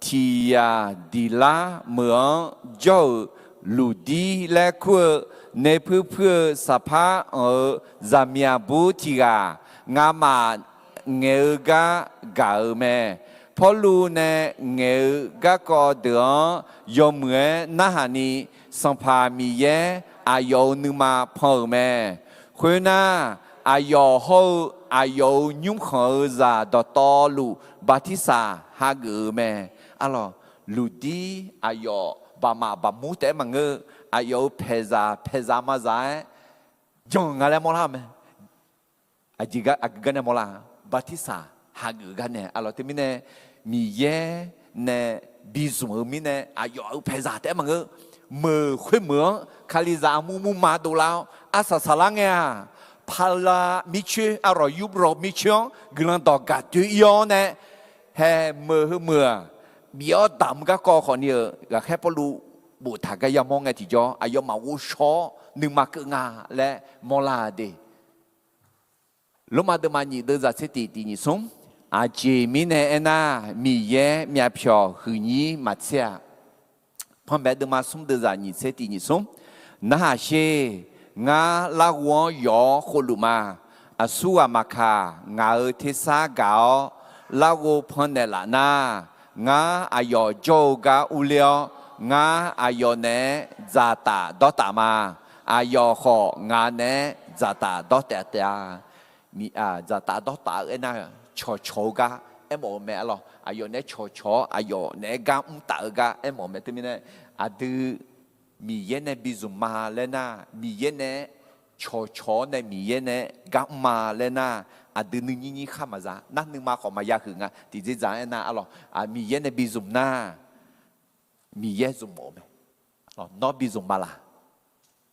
tiq ghaq diq lar meuq-anr jawr-euq Luqdir laer kur-eu, nae puir puir-eu saqpar anq-eu zaqmiq aqbur tiq ghaq, ngamaf ngaeq-eu gar gaq-euq mae. Pawrluv nae ngaeq-eu garkawv deuq-anr yawmuiq-aer narhaq ni, Sanqpaq Miqyaer aqyawf-euq nuima pan-euq mae. Khoernar, aqyawf hawr-eu aqyawf-euq nymrkhanq-eu zaq dawqtawvluf bartirsaq hageuf-eu mae. Arlawq, Luqdir aqyawf baqmaf baqmur taef-aer maqngeur, aqyawf-euq paeqzaq paeqzaq mazaq-aer jan nga laer mawrlar-eu mae. Aqjeq gar, aqgeu gar nae mawrlar, bartirsaq hageuf gar nae arlawq. Teumirnae Miqyaer nae bizmq-eu mirnae aqyawf-euq paeqzaq taef-aer maqngeur, meuq khoermeuq-anr Kalizaq armur murma dovlar-awr arsaq saqlar ngae-aq, Pala mircoer arlawq, Yurlawq mircoer-anr guiqlanq dawq gaq doe-ir-awr nae, haeq meuq heu meuq-aq, bif-awr damq-eu garkawv khawfni-euq ghaqkhaer Pawrluv boftaq gar yamawr ngae tiqjawr, aqyawfmaf ghovshaw-awr nuima keuv nga laer mawrlar-a de. Lormav deuvma nyiq deuvzaq tser tiq tiq nyiq smr. Aqjeq mirnae aernar, Miqyaer myavpyawq huiqnyir maqtser-a. Panmaeq deuvma smr deuvzaq nyiq tser tiq nyiq smr. Narhaq sher, ngar larghov-anr yawf-awr khovluf ma. Aqsurghaq maqkaq, ngaq-euq tersar gaq-awr larghov pannaeq laf nar, ngar aqyawf jawr-eu gar urler-awr, ngar aqyawf naeq-aer dzaqtaf dawrtaf ma. Aqyawf khawf ngaq naeq-aer dzaqtaf dawrtaf taef-a. Dzaqtaf dawrtaf-eu aernar, cawqcawq-eu gar aermawf-eu mae arlawq. Aqyawf naeq-aer cawqcawq-awr aqyawf naeq-aer gar mrtaf-eu gar aermawf-eu mae. Teumirnae aqdui Miqyaer nae bizmq ma laer nar, Miqyaer nae-aer cawqcawq-awr nae Miqyaer nae-aer gar mr ma laer nar, aqdui nuinyir nyir khar maqza nar, nuima khawf maqya huiq nga. Tiqdzerdzaq-aer nar arlawq, Miqyaer nae bizmq nar, Miqyaer zmq mawf-eu mae. Nawr bizmq ma laq?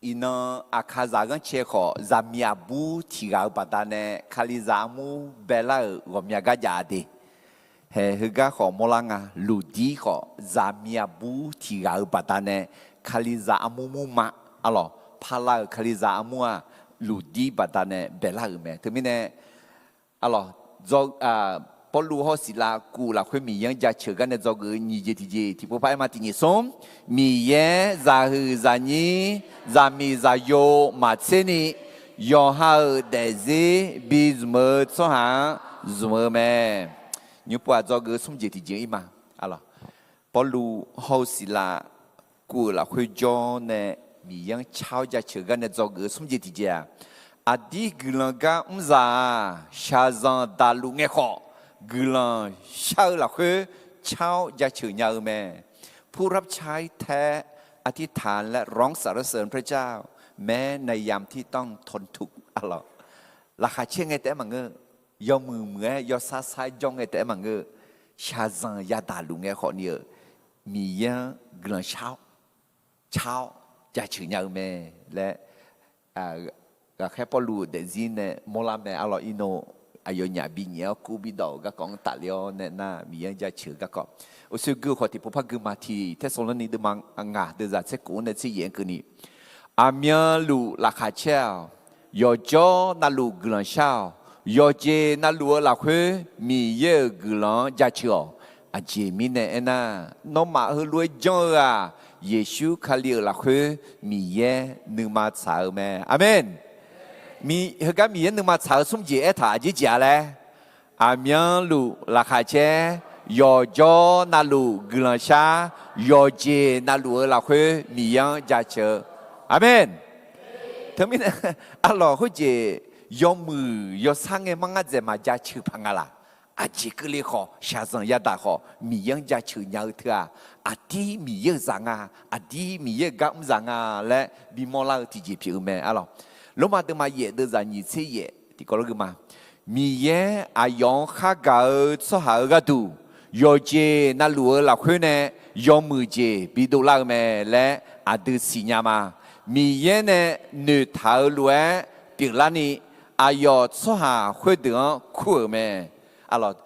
Iqnan aqkaqzaq ghanrcae khawf, zaqmiq aqbur tiq ghaq-eu baqdanae Kalizaq armur baelar-euq ghawqmya gar jav-a de. Haeq heugar khawf mawrlar nga. Luqdir khawf zaqmiq aqbur tiq ghaq-eu baqdanae Kalizaq armur murma, arlawq, Pala-euq Kalizaq armur-aq, Luqdir baqdanae baelar-euq mae. Teumirnae, arlawq, Pawrluv hawr Siqlav kuv lafkhoer Miqyaer-anr jaceuq gar nae dzawgeuf-eu nyiq jeq tiqjeq tiqpov par aer ma. Tiq nyiq smr, Miqyaer zaqhuiq zaqnyir zaqmiq zaqyo maqtser ni, yawqha-euq daefzir bizmq-eu tsawrhaq-anr zmq-eu mae. Nymr pov-aq dzawgeuf-eu smr jeq tiqjeq ir ma. Pawrluv hawr-eu Siqlav kuv-euq lafkhoer jawr nae Miqyaer-anr car-awr jaceuq gar nae dzawgeuf-eu smr jeq tiqjeq-aq, aqdir guiqlanq gar mrzaq-aq, shaqzanq daqluf ngae khawf, guiqlanq shar-eu lafkhoer car-awr jaceuq nya-eu mae. ผู้รับใช้แท้อธิษฐานและร้องสรรเสริญพระเจ้า แม้ในยามที่ต้องทนทุกข์ arlawq. Laqkhaq caer ngae taef-aer maqngeur, yawmuiq muiq-aer yawsar sar-aer jawr ngae taef-aer maqngeur, shaqzanq yadaq luf ngae khawfni-euq Miqyaer-anr guiqlanq shar-awr, car-awr jaceuq nya-eu mae laer, ghaqkhaer Pawrluv-euq daefzir nae mawrlar mae arlawq. Irno aqyawfnyaf binyaef-awr kur bidawv-euq garkawv-anr tafler-awr nae nar, Miqyaer-anr jaceuq-eu garkawv. Uqshoe gui-eu khawf tiqpov par gui ma. Tiq Tersalonika deuvma ngaq deuvzaq tsaer kof-anr nae tser yaef-anr keuvni, aqmyanluf laqkhaq caer-awq. Yawqjawr navluf guiqlanq shar-awq. Yawqjeq navluf-eu lafkhoer Miqyaer-euq guiqlanq-anr jaceuq-awq. Aqjeq mirnae aernar, nawmaf heulof-aer janr-eu-aq, Yeqsur Kali-euq lafkhoer Miqyaer nuima tsaq-eu mae. Aqmeq. Heugar Miqyaer nuima tsaq-eu smr jeq aertaq aqjeq jeq-a laer, aqmyanluf laqkhaq caer, yawqjawr navluf guiqlanq shar, yawqjeq navluf-eu lafkhoer Miqyaer-anr jaceuq-eu. Aqmeq. Teumirnae, arlawq khoerjeq yawmuiq yawsar ngae mar ngar dzaeq maqjaceuq paq nga laq. Aqjeq keuvle khawf, shaqzanq yadaq khawf, Miqyaer-anr jaceuq nya-eu teu-aq, aqdir Miqyaer-euq zaq nga, aqdir Miqyaer-euq gar mr zaq nga laer bimawr lar-eu tiqjeq pyeuf-eu mae arlawq. Lormav deuvma yaef deuvzaq nyiq tser yaef tiqkawv lof gui ma. Miqyaer aqyawf-anr khargaq-eu tsawrhaq-euq gharduq, yawqjeq navluf-eu lafkhoer nae yawmuiq jeq bidov lar-eu mae laer aqdui siqnya ma. Miqyaer nae noeqtaq-eu lof-aer pyeuflarni, aqyawf tsawrhaq khoerdeuq-anr kur-euq mae. Arlawq,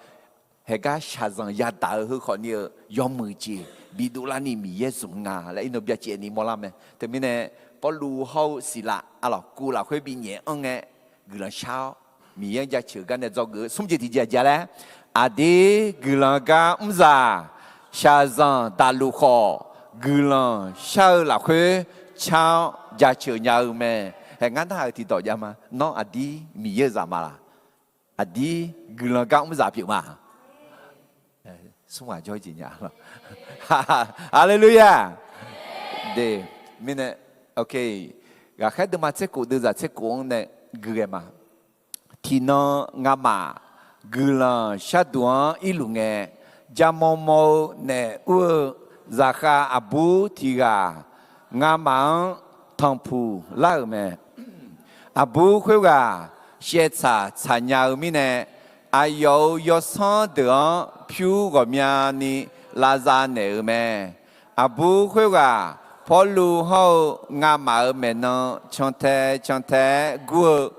heugar shaqzanq yadaq-eu heu khawfni-eu yawmuiq jeq bidov larni Miqyaer zmq nga laer iqnan byacaevni mawrlar mae. Teumirnae, Pawrluv hawr-eu Siqlav arlawq kuv lafkhoer binyaef anr ngae guiqlanq shar-awr, Miqyaer-anr jaceuq gar nae dzawgeuf-eu smr jeq tiqjeq aqjeq-a laer, aqdir guiqlanq gar mrzaq shaqzanq daqluf khawf, guiqlanq shar-eu lafkhoer car-awr jaceuq nya-eu mae. Hae ngar narhaq-euq tiqdawq jav ma. Nawr aqdir Miqyaer-euq zaq ma laq? Aqdir guiqlanq gar mrzaq pyeuf ma. Smr ghaq jawr jeq nya. Haleluya. De, mirnae, ok, ghaqkhaer deuvma tser kof deuvzaq tser kof-anr nae gui ghae ma. Tiqnan ngamaf guiqlanq sharduq-anr irluf ngae, jamaw maw-eu naef ur-eu zaqkhav aqbur tiq ghaq ngamaf-anr tanqpuq lar-euq mae. Aqbur khoerghaq shaevtsaq tsaqnya-eu mirnae, aqyawf-euq yawsanr deuq-anr pyur ghawqmyani lavzav naeq-euq mae. Aqbur khoerghaq Pawrluv hawr-eu ngamaf-euq maeqnan cantae cantae-aer gur-eu,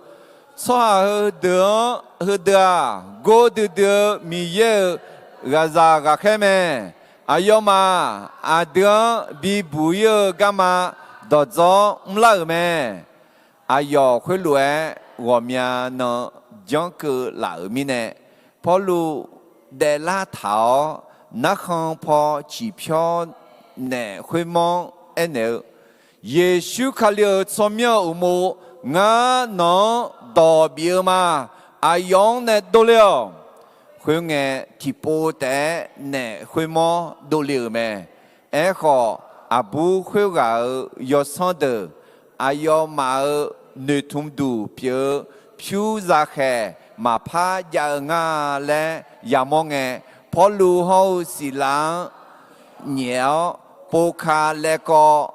tsawrhaq heudeuq-anr heudeuq-aq, gordui dui-eu Miqyaer-euq ghaqzaq ghaqkhaer mae. Aqyawfmaf aqdui-anr bibuq ir-eu garma dawqdzawr mrlar-euq mae. Aqyawf khoerlof-aer ghawqmya nan janrkeuv laf-euq mirnae, Pawrluv daeflar taq-awr, narkhan paw ciqpyawr naef khoermawr-anr aernaeq-eu, Yeqsur Kali-euq tsawrmyanr-eu uqmov ngar nawq-anr dawq bif-eu ma. Aqyawf-anr nae dovle-awq. Khoerngae, tiqpov taef-aer naef khoermawr dovle-euq mae. Aerkhawf, aqbur khoerghaq-euq yawsanr deuq aqyawfmaf-euq noeqtmq duq pyeuf-eu pyur zakhaeq maqpar jav-eu nga laer yamawr ngae, Pawrluv hawr-eu Siqlav-anr nyaef-awr, povka laevkawv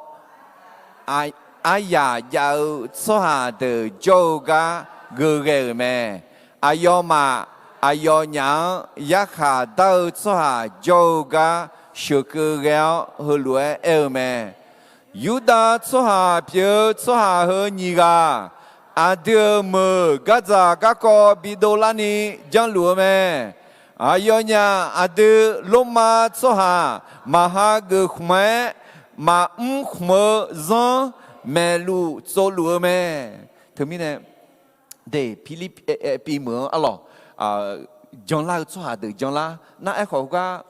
aryaq jav-eu tsawrhaq deuq jawr-eu gar geughae-euq mae. Aqyawfmaf aqyawfnyaf-anr yarkhaq dar-eu tsawrhaq jawr-eu gar sheuqkeuv ghae-awr, heulof-aer aer-eu mae. Yurdav tsawrhaq pyeuf-eu tsawrhaq heu nyiq ghaq, aqdui-euq meuq gardzaq garkawv bidov larni janrluf-eu mae. Aqyawfnyaf aqdui Lormav tsawrhaq maqha geuf khmq-aer, maqmr khmq-eu zanr maeqluf tsovluf-eu mae. Teumirnae, de, Pirlirpiv meuq-anr arlawq, janlar-eu tsawrhaq deuq janlar nar, aerkhawf heugar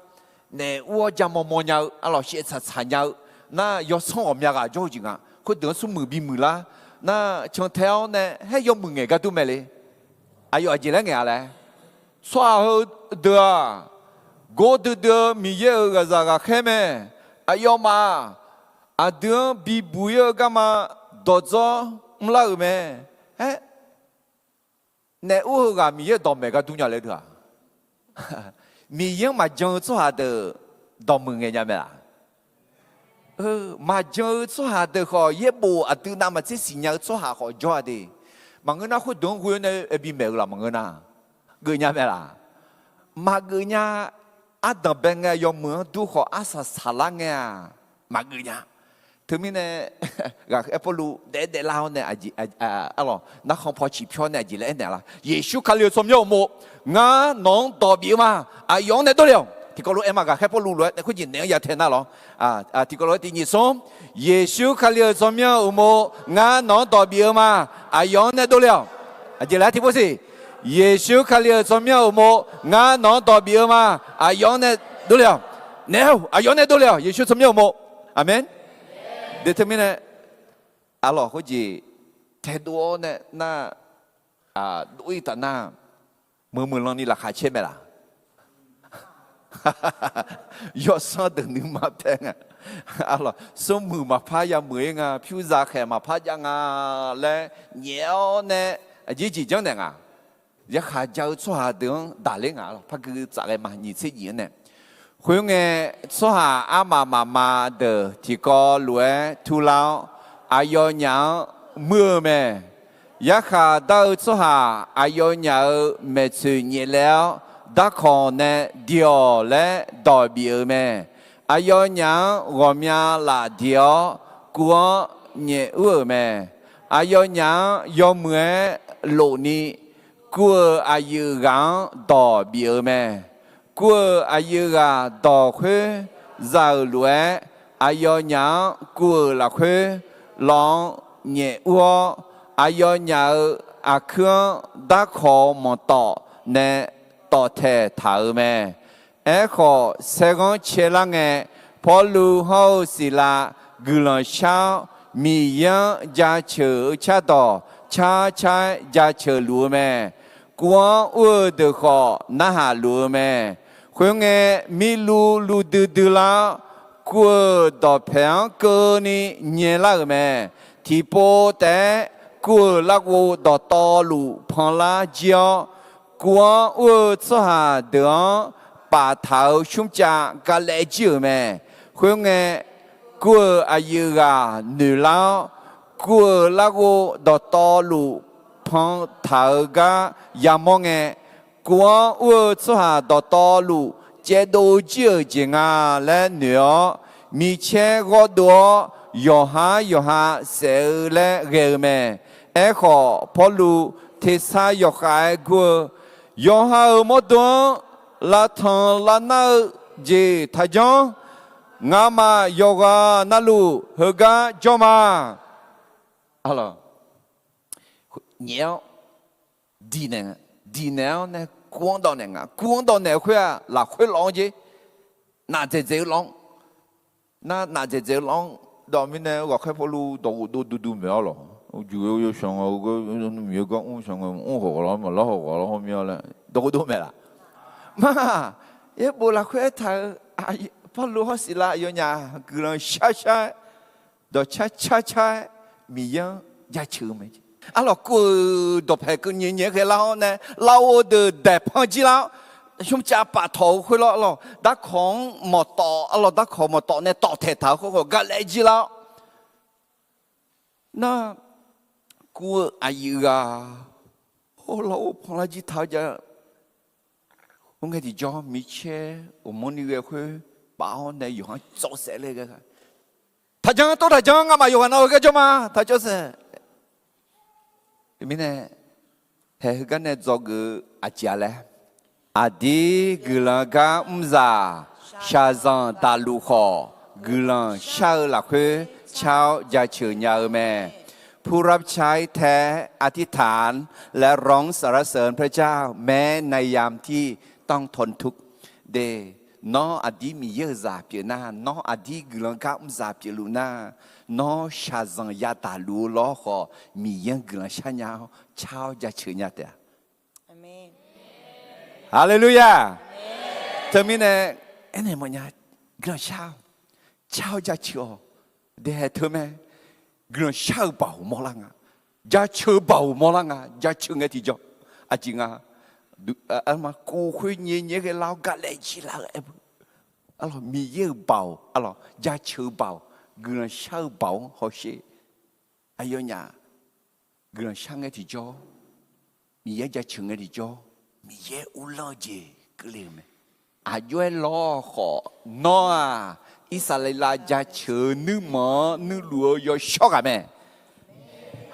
naef ur-awr jamaw maw nya-eu arlawq, shaevtsaq tsaq nya-eu nar, yawsanr ghawqmya ghaq jawr-eu jeq nga. Khoerdeuq-anr smrmuiq bimuiq lar nar, cantae-awr nae haer yawmuiq ngaeq gar dur mae le. Aqyawf aqjeq laer ngaeq-a laer, tsawrhaq heudeuq-aq, gordui dui-eu Miqyaer-euq ghaqzaq ghaqkhaer mae. Aqyawfmaf aqdui-anr bibuq ir-eu garma dawqdzawr mrlar-euq mae. Aer, naef ur heughaq Miqyaer-euq dawqmaeq gar dur nya laer dui-aq, Miqyaer-anr maqjan-eu tsawrhaq deuq dawqmuiq ngaeq nya mae laq? Maqjan-eu tsawrhaq deuq khawf, yaerbof aqdui navmaqtser siqnya-eu tsawrhaq khawf jawr-a de. Maqngeur nar, khoerdeuq-anr ghoe-awr nae aer bimaeq-eu laq maqngeur nar, geufnya mae laq? Maqgeuf nya. Ardanq bae ngae yawmuiq-anr dur khawf, arsaq saqlar ngae-aq, maqgeuf nya. Teumirnae ghaqkhaer Pawrluv daef-aer daeflar-awr nae, arlawq, narkhan paw ciqpyawr nae aqjeq laer aernaeq la? Yeqsur Kali-euq tsawrmyanr uqmov, ngar nawq-anr dawq bif-eu ma. Aqyawf-anr nae dovle-awq. Tiqkawv lof-aer ma, ghaqkhaer Pawrluv lof-aer nae khoerjeq naeq-anr ya tae nar lawr. Tiqkawv lof-aer tiq nyiq smr, Yeqsur Kali-euq tsawrmyanr uqmov, ngar nawq-anr dawq bif-eu ma. Aqyawf-anr nae dovle-awq. Aqjeq laer tiqpov siq, Yeqsur Kali-euq tsawrmyanr uqmov, ngar nawq-anr dawq bif-eu ma. Aqyawf-anr nae dovle-awq. Naeq-awq, aqyawf-anr nae dovle-awq. Yeqsur tsawrmyanr uqmov. Aqmeq. Deuq teumirnae, arlawq, khoerjeq taedov-awr nae nar, dov-ir taf nar, meuq meuq lan ni laqkhaq caer mae laq? Yawsanr deuq nuima paer nga. Arlawq, smrmuiq maqpar yameuq-ir nga, pyur zaqkhaeq maqpar jav nga laer nyaef-awr nae, aqjeq jeq janrnaeq nga. Yarkhaq ja-eu tsawrhaq deuq-anr daqler nga. Arlawq, par gui tsaf ghae ma, nyiq tser nyiq-anr nae. Khoerngae, tsawrhaq armaf mafma deuq tiqkawv lof-aer turlar-awr, aqyawfnyaf-anr muir-eu mae. Yarkhaq dar-eu tsawrhaq aqyawfnyaf-euq maeqtsoeq nyaeflaev-awr, darkawq nae diq-awq laer dawq bif-eu mae. Aqyawfnyaf-anr ghawqmya laf diq-awr, kuv-anr nyaef ur-euq mae. Aqyawfnyaf-anr yawmuiq-aer lofni, kuv-euq aqyuif ghaq-anr dawq bif-eu mae. Kuv-euq aqyuif ghaq dawq khoer za-euq lof-aer, aqyawfnyaf-anr kuv-euq lafkhoer lawq-anr nyaef ur-awr, aqyawfnyaf-euq aqkuir-anr darkawq manqtawf nae tawftaeq taq-euq mae. Aerkhawf, saerghanr caelar ngae, Pawrluv hawr-eu Siqlav guiqlanq shar-awr, Miqyaer-anr jaceuq-eu cardawq car car-aer jaceuq luf-eu mae. Kuv-anr ur-eu deuq khawf narhaq luf-eu mae. Khoerngae, mirluv luv duidui lar-awr, kuv-euq dawqpaeq-anr keuvni nyaelar-euq mae. Tiqpov taef-aer kuv-euq larghov dawqtawvluf panlar jir-awr, kuv-anr ur-eu tsawrhaq deuq-anr paftaq-euq shmrcav galaev jir-euq mae. Khoerngae, kuv-euq aqyuif ghaq noeqlar-awr, kuv-euq larghov dawqtawvluf pantaq-eu gar yamawr ngae, kuv-anr ur-eu tsawrhaq dawqtawvluf caevdov jir-euq jeq nga laer noeq-awr, micaer ghawrdov-awr yawqhar yawqha saef-eu laer ghae-eu mae. Aerkhawf, Pawrluv tersar yawkhav-aer gur-eu, Yawqha-euq mawrdo-anr lavtanq lavnar-eu jeq taqjanr. Ngamaf yawqghaq navluf heugar jawr ma. Nyaef-awr diqnaeq, diqnaeq-awr nae kuv-anr dawvnaeq nga. Kuv-anr dawvnaeq-eu khoer-aq, lafkhoer lawv-anr jer, naf dzaeqdzaeq-eu lawv-anr. Nar naf dzaeqdzaeq-eu lawv-anr dawv mirnae, ghaqkhaer Pawrluv dawqghofdov duidui maeq-awr lawq. Uqjuq-eu yawshanq nga, Miqyaer gar mr shanq nga, mr hawq ghawq lawr, maqlar hawq ghawq lawr hawr mir-awr laer dawqghofdov maeq laf? Maq, yaerbof lafkhoer aertaq-eu, Pawrluv hawr Siqlav aqyawfnyaf guiqlanq shar shar-aer, dawqcar car car-aer Miqyaer-anr jaceuq-eu mae. Arlawq, kuv-euq dawqpaeq keuvni nyaef ghaelar-awr nae, larghov deuq daeq pan jir lar-awr, shmrcav paftawq-eu khoer lawr, arlawq, darkawq-anr mawqtawf, arlawq, darkawq mawqtawf nae tawftaeq taq-eu khoer khawf galaev jir lar-awr, nar, kuv-eu aqyuif ghaq, hawr larghov panlar jir taq-eu ja. Khoerngae tiqjawr micaer uqmanrni ghae khoer paf-awr nae yawqha-anr cawv saef ler ghae, taqjanr tov taqjanr, ngamaf yawqghaq nav-eu gar jawr ma, taqcawv saef. Teumirnae, haeq heugar nae dzawgeuf-eu aqjeq-a laer, aqdir guiqlanq gar mrzaq shaqzanq daqluf khawf, guiqlanq shar-eu lafkhoer car-awr jaceuq nya-eu mae. ผู้รับใช้แท้ อธิษฐาน และร้องสรรเสริญพระเจ้า แม้ในยามที่ต้องทนทุกข์ de. Nawr aqdir Miqyaer-euq zaq pyeuf nar, nawr aqdir guiqlanq gar mrzaq pyeufluf nar, nawr shaqzanq yadaq luf-eu lawr khawf, Miqyaer-anr guiqlanq shar nya-awr, car-awr jaceuq nya taef-a. Haleluya! Teumirnae, aernaeq mawfnya, guiqlanq shar-awq, car-awr jaceuq-awq. Daehae teu mae, guiqlanq shar-eu baoq mawrlar nga, jaceuq-eu baoq mawrlar nga, jaceuq ngae tiqjawr. Aqjeq nga, kuv khoer nyae nyae ghae lar-awr galaev jir lar-eu aer beu. Arlawq, Miqyaer-euq baoq, arlawq, jaceuq-eu baoq, guiqlanq shar-eu baoq-anr hawsher. Aqyawfnyaf guiqlanq shar ngae tiqjawr, Miqyaer jaceuq ngae tiqjawr, Miqyaer uvlanr-eu jeq keuvle-euq mae. Aqjox-aer lawr khawf, nawr-aq, Irsaqleqlav jaceuq-eu nuirmanq-anr nuiluf-eu yawshawr ghaq mae.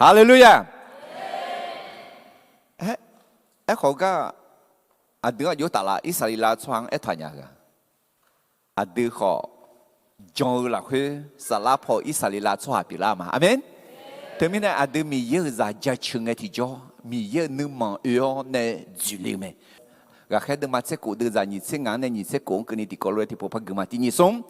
Haleluya! Aerkhawf gar, aqdui-anr aqjox taflaf Irsaqleqlav tsawrhaq-anr aertaq nya-eu gaq, aqdui khawf jan-eu lafkhoer saflar paw-eu Irsaqleqlav tsawrhaq pyeuflar ma. Aqmeq. Teumirnae aqdui Miqyaer-euq zaq jaceuq ngae tiqjawr, Miqyaer-euq nuirmanq oe-awr nae dzoeqle-eu mae. Ghaqkhaer deuvma tser khof deuvzaq nyiq tser ngaq-anr nae nyiq tser khof-anr keuvni tiqkawv lof-aer tiqpov par guima tiqnyif smr.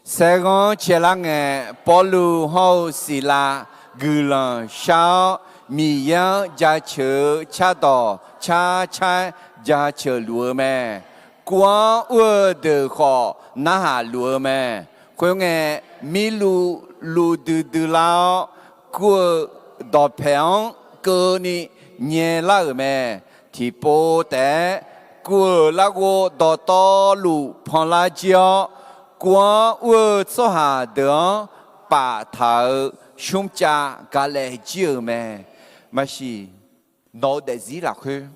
Saerghanr caelar ngae, Pawrluv hawr-eu Siqlav guiqlanq shar-awr, Miqyaer-anr jaceuq-eu cardawq car car-aer jaceuq luf-eu mae. Kuv-anr ur-eu deuq khawf narhaq luf-eu mae. Khoerngae, Mirluv luv duidui lar-awr, kur-eu dawqpaeq-anr keuvni nyaelar-euq mae. Tiqpov taef-aer, kur-euq larghov dawqtawvluf panlar jir-awr, kuv-anr ur-eu tsawrhaq deuq-anr paftaq-euq smrcav galaev jir-euq mae. Maqsiq, nawq-eu daefzir lafkhoer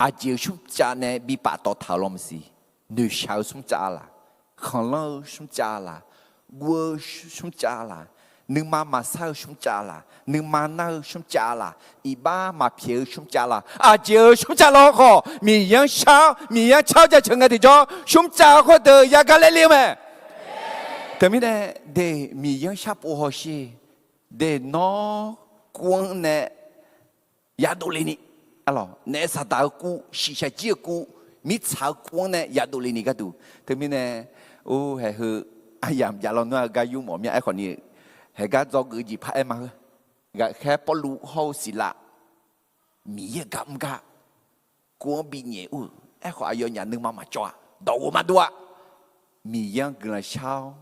aqjeq-euq smrcav nae bi paftawf taq-euq law maqsiq. Noeqshaq-eu smrcav laq, khanqlanr-eu smrcav laq, guv-eu smrcav laq, nuima maqsar-eu smrcav laq, nuima nar-eu smrcav laq, iqbax maqpyaeq-eu smrcav laq, aqjeq-euq smrcav lawr khawf, Miqyaer-anr shar-awr, Miqyaer-anr car-awr jaceuq ngae tiqjawr, smrcav khoerdeuq yagaq laer le-eu mae. Teumirnae, de, Miqyaer-anr sharpov hawsher. De, nawr kuv-anr nae yadov le ni, arlawq, naef saqdaq-eu kuv, shiqshaq jir-eu kuv, mirtsaq-eu kuv-anr nae yadov le ni gharduq. Teumirnae, or, haeq heu aryamq jav lawnmr-eu gar yur mawf mya aerkhawf ni, haeq gar dzawgeuf-eu jeq par aer ma heu. Ghaqkhaer Pawrluv hawr-eu Siqlav, Miqyaer-euq gar mr gar, kuv-anr binyaef ur-euq. Aerkhawf aqyawfnyaf nuima maqcawv-a, dawqghof maqdov-a. Miqyaer-anr guiqlanq shar-awr,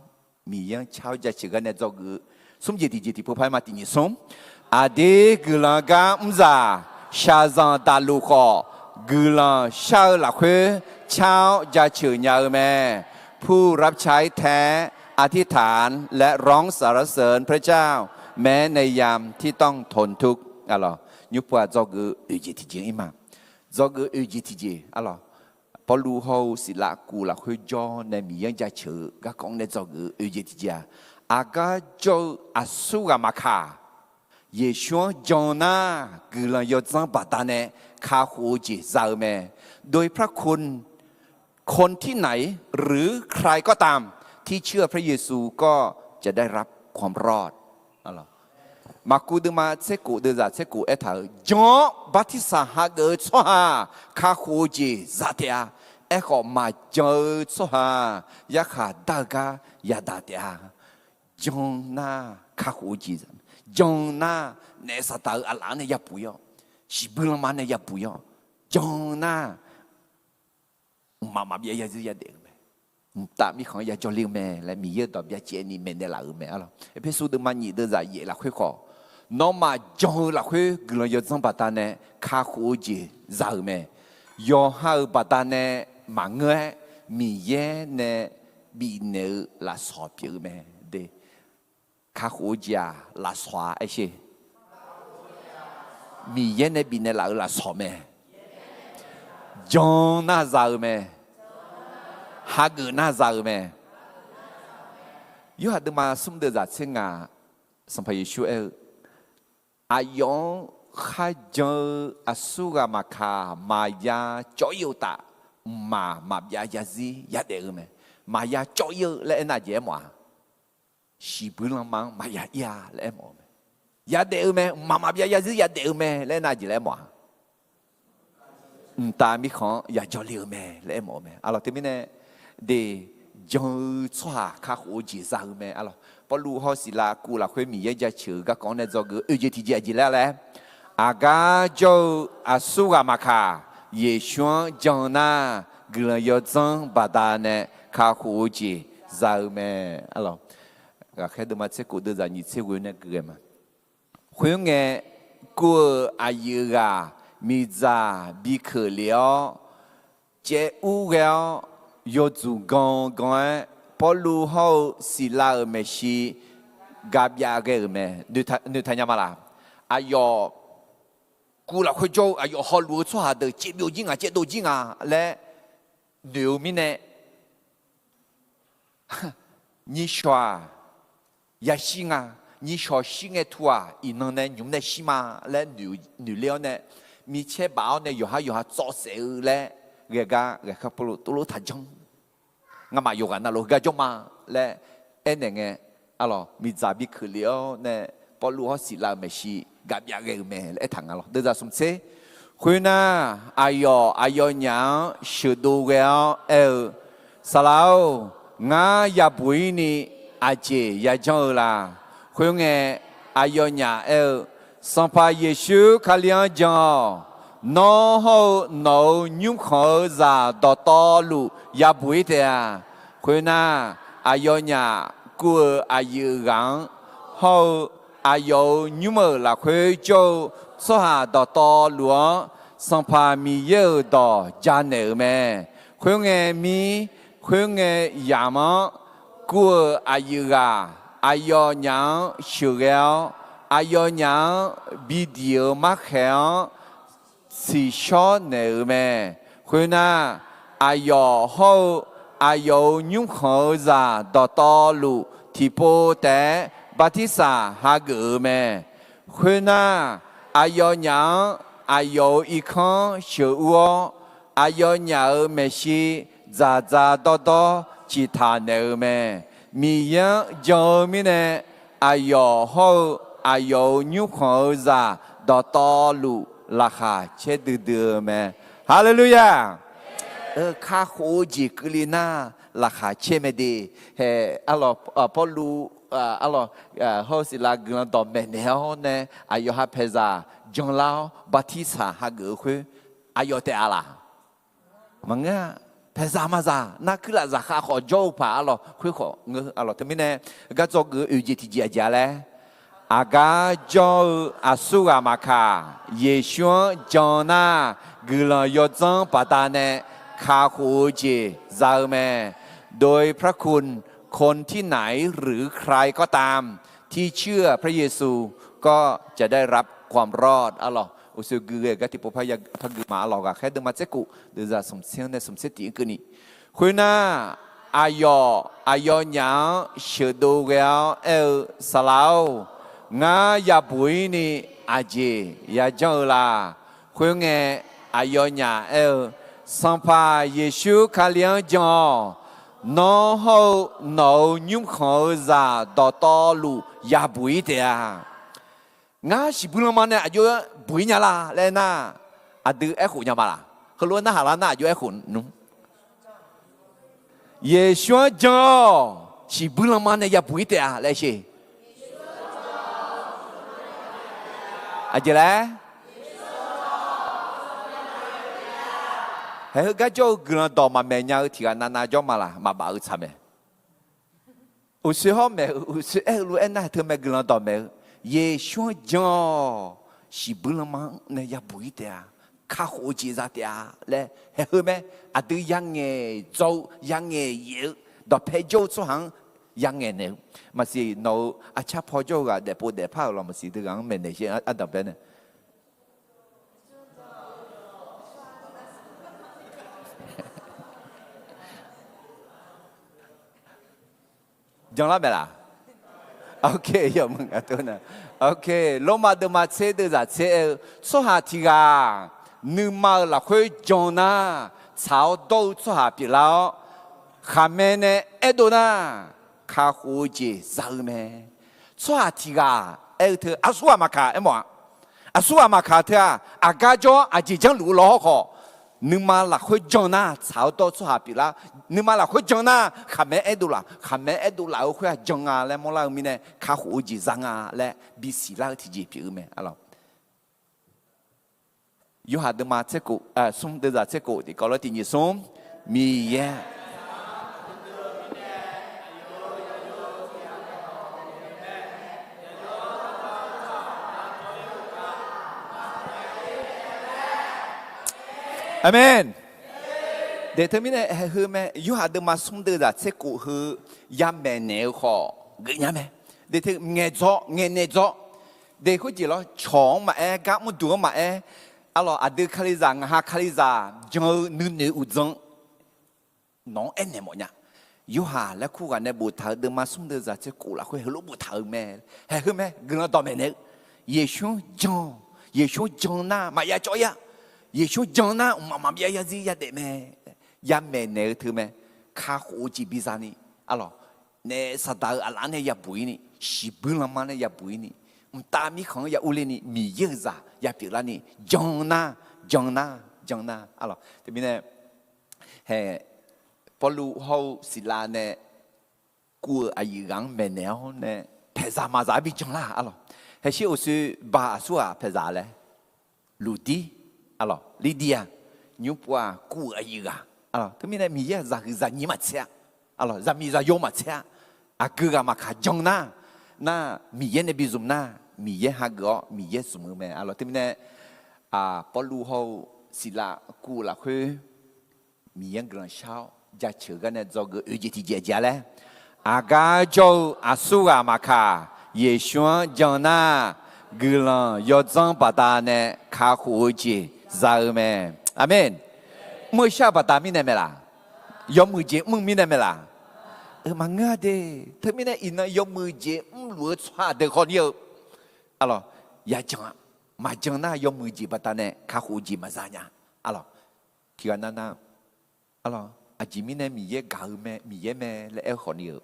Miqyaer-anr car-awr jaceuq gar nae dzawgeuf-eu smr jeq tiqjeq tiqpov par aer ma tiqnyif smr. Aqdir guiqlanq gar mrzaq shaqzanq daqluf khawf, guiqlanq shar-eu lafkhoer car-awr jaceuq nya-eu mae. ผู้รับใช้แท้ อธิษฐาน และร้องสรรเสริญพระเจ้า แม้ในยามที่ต้องทนทุกข์ Nymrpov-aq dzawgeuf-eu oeq jeq tiqjeq ir ma. Dzawgeuf-eu oeq jeq tiqjeq, arlawq, Pawrluv hawr-eu Siqlav kuv lafkhoer jawr nae Miqyaer-anr jaceuq-eu garkawv-anr nae dzawgeuf-eu oeq jeq tiqjeq-aq, aqgar jawr-eu aqsurghaq maqkaq, Yeqsur-anr jan nar, guiqlanq yawdzanr baqdanae kakhof-eu jeq za-eu mae. โดยพระคุณ คนที่ไหน หรือใครก็ตาม ที่เชื่อพระเยซู ก็จะได้รับความรอด Maqkuv deuvma tser khof deuvzaq tser khof aertaq-euq, jan-awr bartirsaq hageuf-eu tsawrhaq kakhof-eu jeq za taef-a. Aerkhawf, maqjan-eu tsawrhaq yarkhaq dar-eu gar yadaq taef-a. Jan nar kakhof-eu jeq za, jan nar naef saqdaq-euq aqlaf-anr nae yabuq ir-awr, shiqbuir lanma nae yabuq ir-awr, jan nar mqmaq maqbyav yarzir yadaef-eu mae. Mqtav mirkhanq-anr yajawr ler-eu mae laer Miqyaer-euq dawq byacaevni maeqnaeq laf-euq mae, arlawq. Erpersu deuvma nyiq deuvzaq yaef lafkhoer khawf, nawmaf jan-eu lafkhoer guiqlanq yawdzanr baqdanae kakhof-eu jeq za-euq mae. Yawqha-euq baqdanae maqngeur-aer, Miqyaer nae bifnaeq-eu lafsawq pyeuf-eu mae. De, kakhof-eu jeq-aq lafsawq-a aersher. Miqyaer nae bifnaeq laf-euq lafsawq mae. Jan nar za-eu mae. Hageuf nar za-eu mae. Yorhaq deuvma smr deuvzaq tser ngaq, Sanqpaq Yeqsur aer-eu, aqyawf-anr kharjan-eu aqsurghaq maqkaq, maqya cawv ir-eu uqtaf, mqmaq maqbyav yarzir yadaef-eu mae. Maqya cawv ir-eu laer aernar jeq aermawf-a, shiqbuir lanma-anr maqya ir-a laer aermawf-eu mae. Yadaef-eu mae, mqmaq maqbyav yarzir yadaef-eu mae laer aernar jeq laer aermawf-a, mqtav mirkhanq-anr yajawr ler-eu mae laer aermawf-eu mae, arlawq. Teumirnae, de, jan-eu tsawrhaq kakhof-eu jeq za-eu mae, arlawq. Pawrluv hawr Siqlav kuv lafkhoer Miqyaer jaceuq-eu garkawv-anr nae dzawgeuf-eu oeq jeq tiqjeq aqjeq laer laer, aqgar jawr-eu aqsurghaq maqkaq, Yeqsur-anr jan nar, guiqlanq yawdzanr baqdanae kakhof-eu jeq za-eu mae, arlawq. Ghaqkhaer deuvma tser khof deuvzaq nyiq tser ghoe nae gui ghae ma. Khoerngae, kuv-euq aqyuif ghaq miqdzaq bi keuq lef-awr, caev ur ghae-awr, yawdzuq gan gan-aer Pawrluv hawr-eu Siqlav-euq maeqshi gabyav ghae-euq mae. Noeqtaq nya ma laq? Aqyawf kuv lafkhoer jawr-eu aqyawf hawluf-eu tsawrhaq deuq caevbyov jir nga, caevdov jir nga laer noeq-eu mirnae, Nyishawq-aq yashir nga. Nyishawq shir ngae tu-aq, iqnan nae nymq nae shir ma laer noeq ler-awr nae, micaer baf-awr nae yawqhar yawqha tsawv saef-eu laer ghae gar ghae kar Pawrluv tov lof taq janr. Ngamaf yawqghaq navluf heugar jawr ma laer aernaeq ngae, arlawq, miqdzaq bi keuqlef-awr nae Pawrluv hawr Siqlav-euq maeqshi gaq byav ghae-euq mae laer aertaq nga lawr. Deuvzaq smq tser. Khoernar, aqyawf aqyawfnyaf-anr sheuqdov ghae-awr aer-eu, Saqlaq-or, ngar yabuq-ir ni aqjeq yajanr-eu la? Khoerngae, aqyawfnyaf aer-eu, Sanqpaq Yeqsur Kali-anr jan-awq. Nawr hawr-eu nawq-euq nymrkhanq-eu zaq dawqtawvluf yabuq-ir taef-a. Khoernar, aqyawfnyaf kuv-euq aqyuif ghaq-anr hawr-eu aqyawf-euq nymr-euq lafkhoer jawr-eu tsawrhaq dawqtawvluf-anr, Sanqpaq Miqyaer-euq dawq janaeq-euq mae. Khoerngae mir, khoerngae yamq-anr kuv-euq aqyuif ghaq aqyawfnyaf-anr sheuqghae-awr, aqyawfnyaf-anr bidiq-eu markhaeq-anr tsiqshawr naeq-euq mae. Khoernar, aqyawf hawr-eu aqyawf-euq nymrkhanq-eu zaq dawqtawvluf tiqpov taef-aer bartirsaq hageuf-eu mae. Khoernar, aqyawfnyaf-anr aqyawf-euq irkanr sheuqur-awr, aqyawfnyaf-euq maeqshi dzaqdzaq dawrdawr ciqtaq naeq-eu mae. Miqyaer-anr jan-eu mirnae, aqyawf hawr-eu aqyawf-euq nymrkhanq-eu zaq dawqtawvluf laqkhaq caer duidui-eu mae. Haleluya! Kakhof-eu jeq keuvle nar, laqkhaq caer mae de. Hae, arlawq, Pawrluv, arlawq, hawr-eu Siqlav guiqlanq dawqmaeq naeq-awr nae, aqyawf ha paeqzaq janlar-awr bartirsaq hageuf-eu khoer, aqyawf taef-a laq? Maqngeur-a. Paeqzaq mazaq nar kuirlaf zaqkhav khawf jawr-eu paq arlawq khoer khawf ngeur arlawq. Teumirnae, gar dzawgeuf-eu oeq jeq tiqjeq aqjeq-a laer, aqgar jawr-eu aqsurghaq maqkaq, Yeqsur-anr jan nar, guiqlanq yawdzanr baqdanae kakhof-eu jeq za-eu mae. โดยพระคุณ คนที่ไหนหรือใครก็ตาม ที่เชื่อพระเยซู ก็จะได้รับความรอด arlawq. Uqshoe gui ghae gar tiqpov par gui ma arlawq. Ghaqkhaer deuvma tser kof, deuvzaq smq tser-anr nae smq tser tiq-anr keuvni. Khoernar, aqyawf aqyawfnyaf-anr sheuqdov ghae-awr aer-eu, Saqlaq-or, ngar yabuq-ir ni aqjeq yajanr-eu la? Khoerngae, aqyawfnyaf aer-eu, Sanqpaq Yeqsur Kali-anr jan-awq. Nawr hawr-eu nawq-euq nymrkhanq-eu zaq dawqtawvluf yabuq-ir taef-a. Ngar shiqbuir lanma nae aqjox-aer buq-ir nya la laer nar, aqdui aerkhof nya ma laq? Heulof-aer narhaq lar nar aqjox aerkhof nmr. Yeqsur-anr jan-awq. Shiqbuir lanma nae yabuq-ir taef-a laer sher. Aqjeq laer? Haeq heugar jawr-eu guiqlanq dawq maqmaeq nya-eu tiq ghaq navnav jawr ma laq? Maqbaf-eu tsaq mae. Uqshoe hawr maeq-eu, uqshoe aer-eu lof-aer nar, haeq teu mae guiqlanq dawq maeq-eu, Yeqsur-anr jan-awq. Shiqbuir lanma-anr nae yabuq-ir taef-a. Kakhof-eu jeq za taef-a laer haeq heu mae. Aqdui yangaeq dzaw-eu, yangaeq yaef-eu, dawqpae jawr-eu tsawrhaq-anr yangaeq naeq-eu. Maqsiq nawq-euq aqcar paw jawr-eu ghaq daefpov daefpar-euq lawq, maqsiq deuq ghaq-anr maeqnaeq sher ardanq bae nae. Janlar maeq laq? Ok, yawmuiq nga tov na. Ok, Lormav deuvma tser deuvzaq tser aer-eu, tsawrhaq tiq ghaq nuima-euq lafkhoer jan nar, tsaq-awr dawr-eu tsawrhaq pyeuflar-awr, khaqmae nae aerdov nar, kakhof-eu jeq za-eu mae. Tsawrhaq tiq ghaq aer-eu teu aqsurghaq maqkaq aermawf-a. Aqsurghaq maqkaq teu-aq, aqgar jawr-awr aqjeq janrluf-eu lawr hawrkhawf, nuima lafkhoer jan nar tsaq-awr dawr-eu tsawrhaq pyeuflar. Nuima lafkhoer jan nar khaqmae aerdov laf, khaqmae aerdov laf-eu khoer-aq jan nga laer mawrlar-eu mirnae, kakhof-eu jeq za nga laer bisiq lar-eu tiqjeq pyeuf-eu mae arlawq. Yorhaq deuvma tser kof, smr deuvzaq tser kof tiqkawv lof tiq nyiq smr. Miqyaer Aqmen. Deq teumirnae haeq heu mae, Yorhaq deuvma smr deuvzaq tser kof heu yamaeq naeq-eu khawf geufnya mae. Deq teu ngaeqdzawr ngaeqnaeq dzawr. Deq khoerjeq lawr, cawq-anr maqaer, gar mrduq-anr maqaer, arlawq aqdui kalizaq, ngaq ha kalizaq jan-eu nuinoeq uqdzan nawq-anr aernaeq mawfnya. Yorhaq laer kur ghaq nae boftaq-euq deuvma smr deuv zaq tser kof lafkhoer heulof boftaq-euq mae. Haeq heu mae, guiqlanq dawqmaeq naeq-eu, Yeqsur-anr jan, Yeqsur-anr jan nar maqya cawv-ir-a. Yeqsur-anr jan nar mqmaq maqbyav yarzir yadaef mae. Yamaeq naeq-eu teu mae. Kakhof-eu jeq biza ni, arlawq, naef saqdaq-eu aqlaf nae yabuq-ir ni, shiqbuir lanma nae yabuq-ir ni, mqtav mirkhanq-anr ya urler ni, Miqyaer-euq zaq ya pyeuflar ni, jan nar, jan nar, jan nar, arlawq. Teumirnae, haeq, Pawrluv hawr-eu Siqlav nae kuv-euq aqyuif ghaq-anr maeqnaeq-awr nae, paeqzaq maqzaq-aer bi jan lar, arlawq. Haeqshir uqshoe baq aqsurghaq paeqzaq laer, Luqdir, arlawq, Lirdiya, nymr pov-aq kuv-euq aqyuif ghaq, arlawq. Teumirnae Miqyaer-aq zaqhuiq zaqnyiq maqtser-a, arlawq, zaqmiq zaqyo maqtser-a. Aqgeu ghaq maqkaq jan nar, nar Miqyaer nae bi zmq nar, Miqyaer hageuf-awr Miqyaer zmq-eu mae, arlawq. Teumirnae, Pawrluv hawr-eu Siqlav kuv-eu lafkhoer Miqyaer-anr guiqlanq shar-awr jaceuq gar nae dzawgeuf oe jeq tiqjeq jeq-a laer, aqgar jawr-eu aqsurghaq maqkaq, Yeqsur-anr jan nar, guiqlanq yawdzanr baqdanae kakhof-eu jeq za-eu mae. Aqmeq. Mr-eu shar-eu baqda mirnae mae laq? Yawmuiq jeq mr-eu mirnae mae laq? Maqngeur-a de. Teumirnae iqnan yawmuiq jeq mrluf-eu tsawrhaq deuq khawfni-eu, arlawq, ya jan-a. Maqjan nar yawmuiq jeq baqdanae kakhof-eu jeq maqza nya, arlawq. Tiqghaq nav nav, arlawq, aqjeq mirnae Miqyaer gaq-eu mae, Miqyaer mae laer aer-eu khawfni-eu,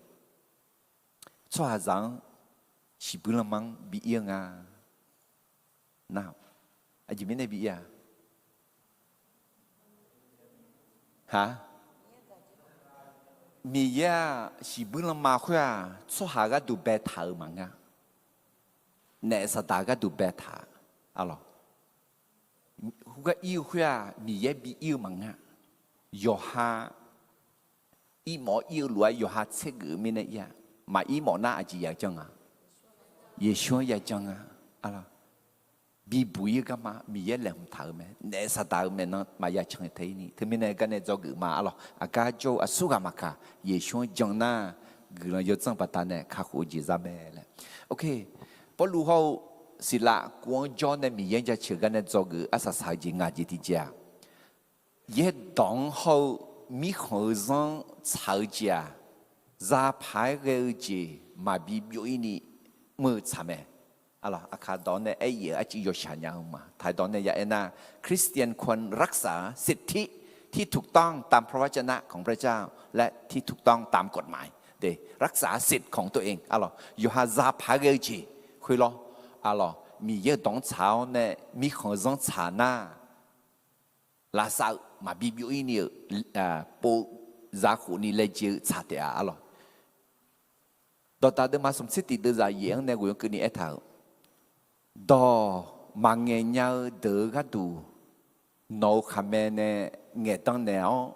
tsawrhaqzaq-anr shiqbuir lanma-anr bi ir-eu nga. Nar, aqjeq mirnae bi ir-a? Ha, Miqyaer-aq shiqbuir lanma khoer-aq tsawrhaq gharduq baetaq-euq maqngeur. Naef saqdaq gharduq baetaq, arlawq. Heugar ir-eu khoer-aq Miqyaer bi ir-eu maqngeur. Yawqha irmawf-awr ir-eu lof-aer yawqha tsergeuf-eu mirnae ir-a. Maqir mawf nar aqjeq ya jan nga? Yeqsur-anr ya jan nga, arlawq. Bibuq ir-eu garma Miqyaer laeqhmq taq-euq mae. Naef saqdaq-eu maeqnan maqya can tae ir ni. Teumirnae gar nae dzawgeuf ma, arlawq. Aqgar jawr-eu aqsurghaq maqkaq, Yeqsur-anr jan nar, guiqlanq yawdzanr baqdanae kakhof-eu jeq za mae laer. Pawrluv hawr-eu Siqlav kuv-anr jawr nae Miqyaer-anr jaceuq gar nae dzawgeuf arsaq saq-eu jeq ngaq jeq tiqjeq-aq, yaerdawq-anr hawr-eu mirkhanq-eu zanr tsaq-eu jeq-aq, zapaq-aer ghae-eu jeq maqbi byov ir ni mr-eu tsaq mae. Arlawq, aqkaq dawq-anr nae aer-eu arcuiv yawshaq nya-eu ma. Taq-aer dawq-anr nae ya aernar, Christian ควรรักษาสิทธิที่ถูกต้องตามพระวจนะของพระเจ้า และที่ถูกต้องตามกฎหมาย รักษาสิทธิ์ของตัวเอง arlawq. Yawqha zapaq-aer ghae-eu jeq khoerlawr, arlawq, Miqyaer-euq dawq-anr tsaq-awr nae mirkhanq-eu zanr tsaq nar, lavsav-eu maqbi byov ir ni-euq, pov, zakhof ni laejae-eu tsaq taef-a, arlawq. Dawqdaq deuvma smq tser tiq deuv zaq yaef-anr nae ghoeq-anr keuvni aertaq-euq, dawq maqngaeq nya-eu deuq-eu gharduq nawq-euq khaqmae nae ngaeqdan naeq-awr,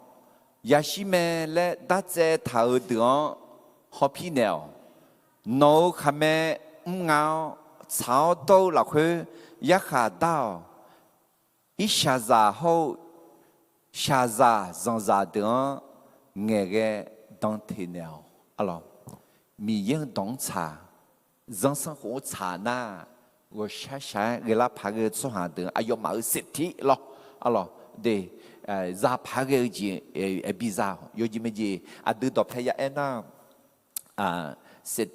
yashir mae laer dartsaev taq-euq deuq-anr hawpir naeq-awq. Nawq-euq khaqmae mr nga-awr, tsaq-awr dawr-eu lafkhoer yarkhaq dar-awq. Irshaqzaq hawr-eu shaqzaq zanqzaq deuq-anr ngaeqghae dan teq naeq-awq, arlawq. Miqyaer-euq dawq-anr tsaq, zanrsanrkhof-anr tsaq nar, ghawqshaq shaq-aer ghaelar paq ghae-eu tsawrhaq deuq-anr aqyawfmaf-euq สิทธิ lawr, arlawq, de, zapaq-aer ghae-eu jeq biza-awq. Yawjeq maejeq aqdui dawqpae ya aernar, สิท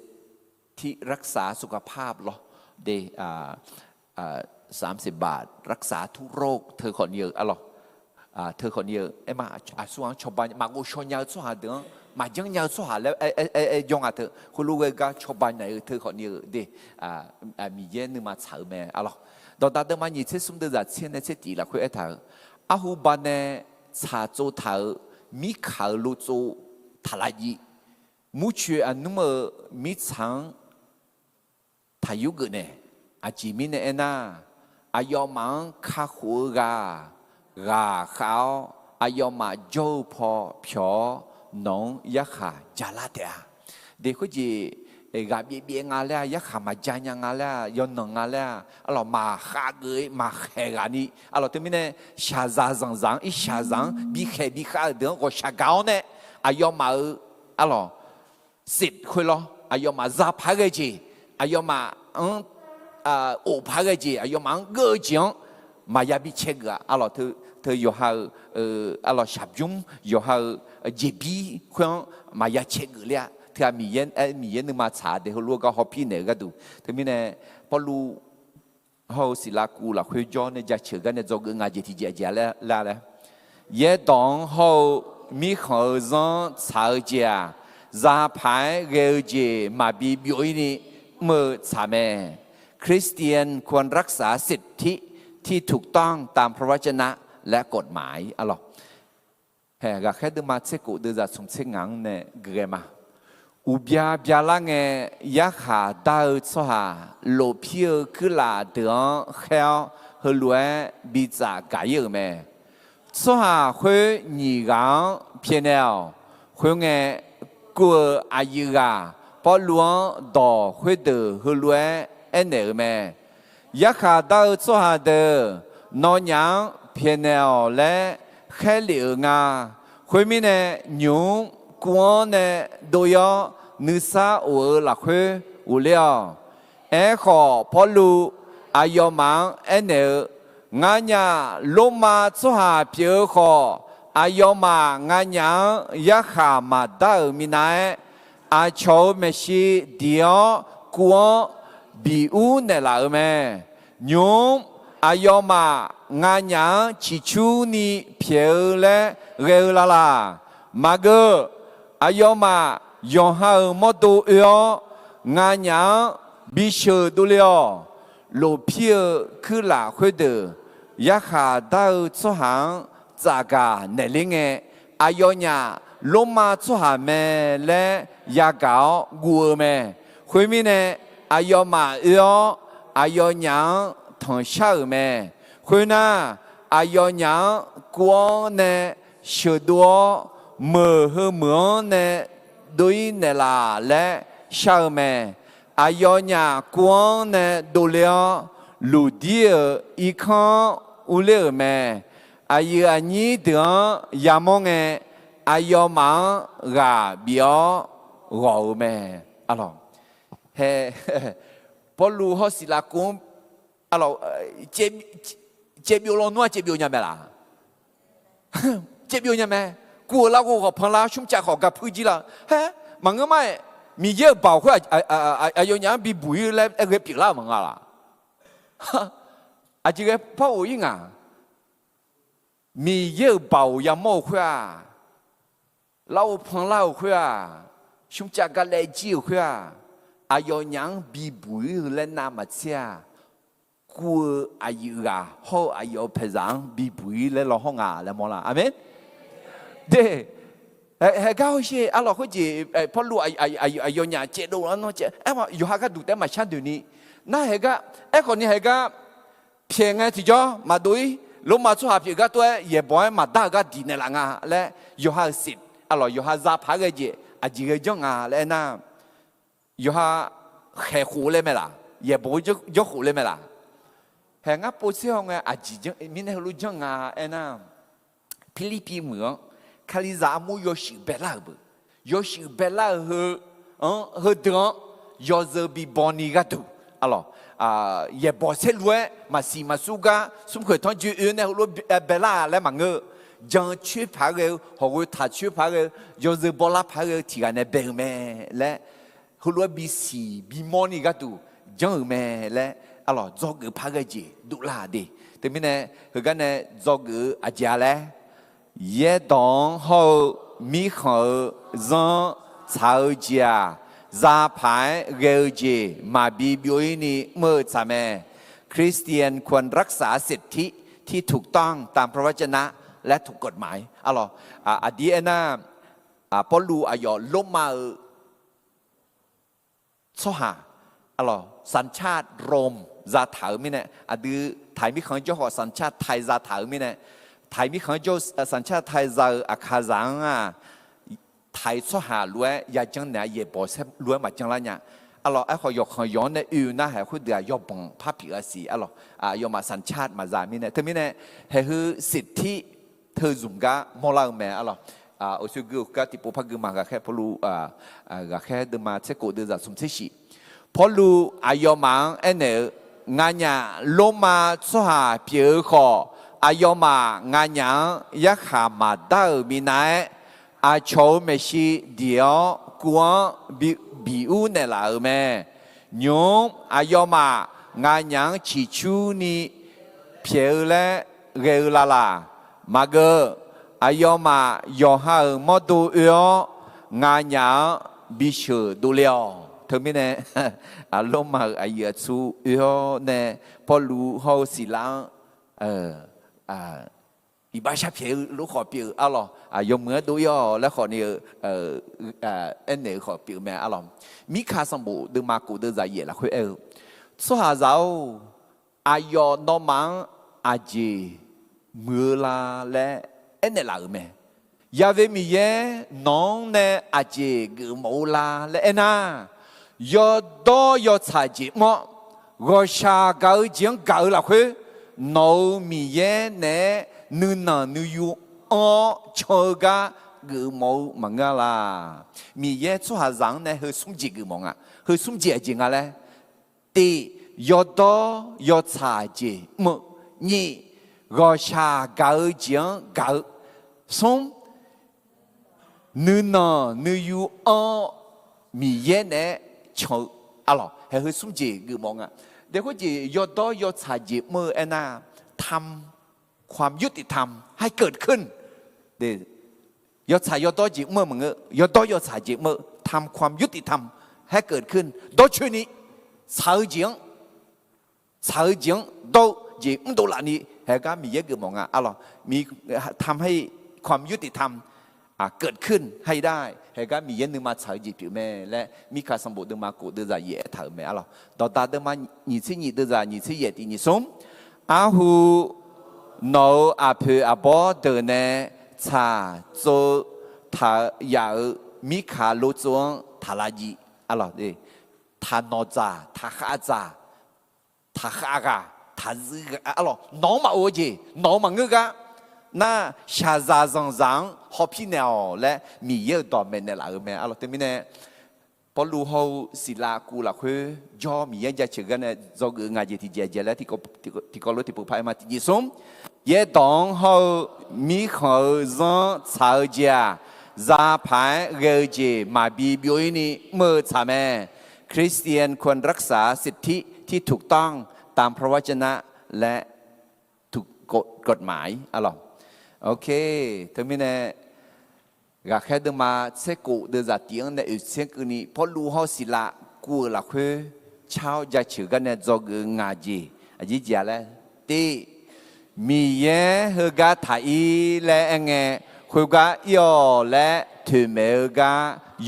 ธิรักษาสุขภาพ lawr, de, สามสิบบาท รักษาทุกโรค teu khawfni-eu, arlawq, teu khawfni-eu aerma, aqsur-anr cawba maqghov shaw nya-eu tsawrhaq deuq-anr, maqjanr nya-eu tsawrhaq laer aer jawr nga teu, heulof ghae gar cawba naeq-eu teu khawfni-eu de, Miqyaer nuima tsaq-eu mae, arlawq. Dawqdaq deuvma nyiq tser smr deuv zaq tser nae tser tiq lafkhoer aertaq-euq, arhuba nae tsaq tsov taq-euq mirkaq-euq lov tsov taq lav jir, murcoeq aqnmr-euq mirtsaq-anr taq yurgeuf nae, aqjeq mirnae aernar, aqyawfmaf-anr kakhof-eu ghaq-aq, ghaq khav-awr aqyawfmaf jawr-eu paw pyawq-awr, nawq-anr yarkhaq jalar taef-a. De khoerjeq, ghaq byaev byaev nga laer-aq, yarkhaq maqja nya nga laer-aq, yawnanq nga laer-aq, arlawq, maqkhav geuf-ir maqkhaeq ghaq ni, arlawq, teumirnae shaqzaq zanqzaq-anr, irshaqzaq-anr bikhaeq bikhav-eu deuq-anr ghawqshaq gaq-awr nae, aqyawfmaf-euq, arlawq, สิทธิ์ khoerlawr, aqyawfmaf zapaq-aer ghae jeq, aqyawfmaf-anr, of paq-aer ghae jeq, aqyawfmaf-anr geur-eu jeq-anr maqya bi cae geuf-a, arlawq, teu teu yawqha-euq arlawq shaqbymr, yawqha-euq jeqbir khoer-anr maqya caev geuf ler-a. Teughaq Miqyaer, Miqyaer nuima tsaq-a de heulof-aer gar hawpir naeq-eu gharduq. Teumirnae Pawrluv hawr-eu Siqlav kuv lafkhoer jawr nae jaceuq gar nae dzawgeuf nga jeq tiqjeq aqjeq-a laer laer, yaerdawq-anr hawr-eu mirkhanq-eu zanr-anr tsaq-eu jeq-aq, zapaq-aer ghae-eu jeq maqbi byov-ir ni mr-eu tsaq mae. คริสเตียนควรรักษาสิทธิที่ถูกต้องตามพระวจนะและกฎหมาย arlawq. Hae, Ghaqkhaer deuvma tser khof deuvzaq smq tser ngaq-anr nae geuf ghae ma. Uqbya byalar ngae yarkhaq dar-eu tsawrhaq lofpir-eu kuirlaf deuq-anr khaer-awr heulof-aer bi tsaf gaq-ir-euq mae. Tsawrhaq khoer nyiq ghaq-anr pyaeqnaeq-awq. Khoerngae, kuv-euq aqyuif ghaq Pawrluv-anr dawq khoerdeuq heulof-aer aernaeq-euq mae. Yarkhaq dar-eu tsawrhaq deuq, nawnyaf-anr pyaeqnaeq-awq laer khaerlef-euq nga. Khoermirnae, nymq-mr kuv-anr nae dov-ir-awr nuisar of-eu lafkhoer ghofler-awq. Aerkhawf, Pawrluv aqyawfmaf-anr aernaeq-eu, Nganyaf Lormav tsawrhaq pyeuf-eu khawf, aqyawfmaf nganyaf-anr yarkhaq maqdar-euq minav-aer, aqcawq-euq maeqshi diq-awr kuv-anr biur naeqlaf-euq mae. Nymq-mr aqyawfmaf nganyaf-anr ciqcurni pyaeq-eu laer ghae-eu lalaq? Maqgeu. Aqyawfmaf yawqha-euq mawrdo oe-awr, nganyaf-anr bisheuq dovle-awq. Lofpir-eu kuirlaf khoerdeuq yarkhaq dar-eu tsawrhaq-anr tsafgaq naeqler ngae, aqyawfnyaf Lormav tsawrhaq mae laer yagaq-awr guv-eu mae. Khoermirnae, aqyawfmaf oe-awr aqyawfnyaf-anr tanqshar-euq mae. Khoernar, aqyawfnyaf-anr kuv-anr nae sheuqdov-awr, meuq heu meuq-anr nae dov-ir naeqlaf laer shar-eu mae. Aqyawfnyaf kuv-anr nae dovle-awr, Luqdir-euq irkanr-anr urler-euq mae. Aqyuif aqnyir deuq-anr yamawr ngae, aqyawfmaf-anr ghaq bif-awr ghawq-eu mae. Arlawq, hae, Pawrluv hawr Siqlav kuv-anr, arlawq, caevbyov lawnmr-aq caevbyov nya mae laq? Caevbyov nya mae. Kuv-euq larghov ghawqpanlar smrcav khawf ga puir jir lar-eu hae. Maqngeur mar-aeq, Miqyaer-euq baoq khoer aqyawfnyaf-anr bibuq-ir laer aer ghae pyeuflar-euq maqnga laq? Aqjeq ghae par ghof-ir ngaq? Miqyaer-euq baoq yamawr-eu khoer-aq, larghov panlar-euq khoer-aq, smrcav gar laev jir-euq khoer-aq, aqyawfnyaf-anr bibuq-ir-eu laer navmaqtser-aq, kuv-eu aqyuif ghaq hawr-eu aqyawf paeqzaq-anr bibuq-ir laer law hawr nga laer mawrlar. Aqmeq. De, haegar hawsher arlawq khoerjeq Pawrluv aqyawfnyaf caevdov-anr nawr caev aer-a yawqha gharduq taef-aer maqshar doeqni, nar haegar, aerkhawfni haegar pyaeq ngae tiqjawr maqdov-ir, Lormav tsawrhaq pyeuf gar tov-aer yaeqbawq-aer maqdar-eu gar diq naeqlaf nga laer yawqha-euq siq, arlawq yawqha za paq-aer ghae jeq aqjeq ghae janr nga laer aernar, yawqha khaeq khof laer mae laq? Yaeqbawq-eu janr khof laer mae laq? Hae ngar povtser haw ngae aqjeq mirnae heulof janr nga aernar, Pirlirpiv meuq-anr Kalizaq armur yawshuif baelar-euq beu, yawshuif baelar-eu heu-anr heudeuq-anr yawzeu bibaw ni gharduq, arlawq, yaeqbawq saerlu-aer maqsiq maqsur gar smrkhoeq tanrjoe oe-eu nae heulof baelar-a laer maqngeur-eu, jan coer paq-aer ghae-eu, hawq ghoe taq coer paq-aer ghae-eu, yawzeu bawlar paq-aer ghae-eu tiq ghaq nae bae-eu mae laer, heulof-aer bisiq bimawr ni gharduq janr-euq mae laer, arlawq, dzawgeuf paq-aer ghae jeq dovlar de. Teumirnae heugar nae dzawgeuf-eu aqjeq-a laer, yaerdawq-anr hawr-eu mirkhanq-eu zanr-anr tsaq-eu jeq-aq, za paq-aer ghae-eu jeq maqbi byov-ir ni mr-eu tsaq mae. คริสเตียนควรรักษาสิทธิที่ถูกต้องตามพระวจนะและกฎหมาย arlawq. Aqdir aernar, Pawrluv aqyawf Lormav-eu tsawrhaq, arlawq, สัญชาติโรม zataq-euq mirnae, aqdui taiq mirkhanq-anr jawr khawf สัญชาติไทย zataq-euq mirnae, taiq mirkhanq-anr jawr-eu สัญชาติไทย za-eu aqkaqzaq-anr-aq, taiq tsawrhaq lof-aer yajanr naeq-a, yaeqbawq saerlu-aer maqjanr lar nya. Arlawq, aerkhawf yawqkhanq yawq-anr nae oe nar haeq khoerdeuq-aq yawbanq par pyeuf-a siq, arlawq, aqyawfmaf สัญชาติ maqza mirnae. Teumirnae haeq heu siqtir teu zmq gar mawrlar-eu mae, arlawq. Uqshoe gui-eu gar tiqpov par gui ma. Ghaqkhaer Pawrluv, ghaqkhaer deuvma tser khof deuvzaq smq tser shiq. Pawrluv aqyawfmaf-anr aernaeq-eu, Nganyaf Lormav tsawrhaq pyeuf-eu khawf, Aqyawfmaf nganyaf-anr yarkhaq maqdar-euq minav-aer, aqcawq-euq maeqshi diq-awr kuv-anr bi, biur naeqlaf-euq mae. Nymq-mr aqyawfmaf nganyaf-anr ciqcurni pyaeq-eu laer ghae-eu lalaq maqgeu. Aqyawfmaf yawqha-euq mawrdo oe-awr, nganyaf-anr bisheuq dovle-awq. Teumirnae, Lormav-euq aqyuif aqtsu oe-awr nae, Pawrluv hawr-eu Siqlav-anr iqbax sharpyaeq-eu lof khawf pyeuf-eu arlawq, yawmuiq-aer dov-ir-awq laer khawf ni-eu aernaeq-eu khawf pyeuf-eu mae arlawq. Mirkaq sanqbof deuvma kof deuv zaq yaef lafkhoer aer-eu, Tsawrhaqzaq-or, aqyawf nawmaf-anr aqjeq muiq-eu la laer aernaeq laf-euq mae. Yaqve Miqyaer nawq-anr nae aqjeq geufmawf-eu la laer aernar, yawdawr yawtsaq jeq mr-awr, ghawqshaq gaq-eu jeq-anr gaq-eu lafkhoer, nawq-euq Miqyaer naeq-aer nuinanq nuiyu anr-awr can-eu gar geufmawf-eu maqngeur-a laq. Miqyaer tsawrhaqzaq-anr nae heu smr jeq geufmawf nga. Heu smr jeq aqjeq nga laer, tiq, yawdawr yawtsaq jeq mr-eu, nyiq, ghawqshaq gaq-eu jeq-anr gaq-eu, smr, nuinanq nuiyu anr-awr Miqyaer naeq-aer can-eu arlawq, haeq heu smr jeq geufmawf nga. Daef khoerjeq yawdawr yawtsaq jeq mr-eu aernar, ทำความยุติธรรมให้เกิดขึ้น Yawtsaq yawdawr jeq mr-eu maqngeur, yawdawr yawtsaq jeq mr-eu ทำความยุติธรรมให้เกิดขึ้น dawrcoeni tsaq-eu jeq-anr tsaq-eu jeq-anr dawr-eu jeq mrdov lafni haeq gar Miqyaer geufmawf nga arlawq. ทำให้ความยุติธรรมเกิดขึ้นให้ได้ haeq gar Miqyaer nuima tsaq-eu jeq pyeuf mae laer Mirkaq sanqbof deuvma kof deuv zaq yaef aertaq-euq mae arlawq. Dawqdaq deuvma nyiq tser nyiq deuv zaq nyiq tser yaef tiq nyiq smr. Arhu nawq-euq aqpoeq aqbawr deuq nae tsaq tsov-eu taq-eu yaf-euq Mirkaq lov tsov-anr taq lav jiv arlawq. Taq nawq dzaq, taq khav dzaq, taq khav ghaq, taq zuiv ghaq arlawq, nawq-anr maqof-eu jeq, nawq-euq maqngeur gar nar, shaqzaq zanqzaq-anr hawpir naeq-awq laer Miqyaer-euq dawqmaeq naeqlaf-euq mae arlawq. Teumirnae Pawrluv hawr-eu Siqlav kuv lafkhoer jawr Miqyaer jaceuq gar nae dzawgeuf-eu ngaq jeq tiqjeq aqjeq laer tiqkawv lof tiqpov paq-aer ma. Tiqjeq smr. Yaerdawq-anr hawr-eu mirkhanq-eu zanr tsaq-eu jeq-aq, zapaq-aer ghae-eu jeq maqbi byov-ir ni mr-eu tsaq mae. คริสเตียนควรรักษาสิทธิที่ถูกต้องตามพระวจนะและถูกกฎหมาย arlawq. Teumirnae ghaqkhaer deuvma tser kof deuv zaq tiq-anr nae oeq tser keuvni Pawrluv hawr Siqlav kuv-euq lafkhoer car-awr jaceuq gar nae dzawgeuf-eu ngaq jeq aqjeq jeq-a laer, tiq, Miqyaer heugar taq-ir laer aerngae, khoergar ir-awq laer toeqmaeq-eu gar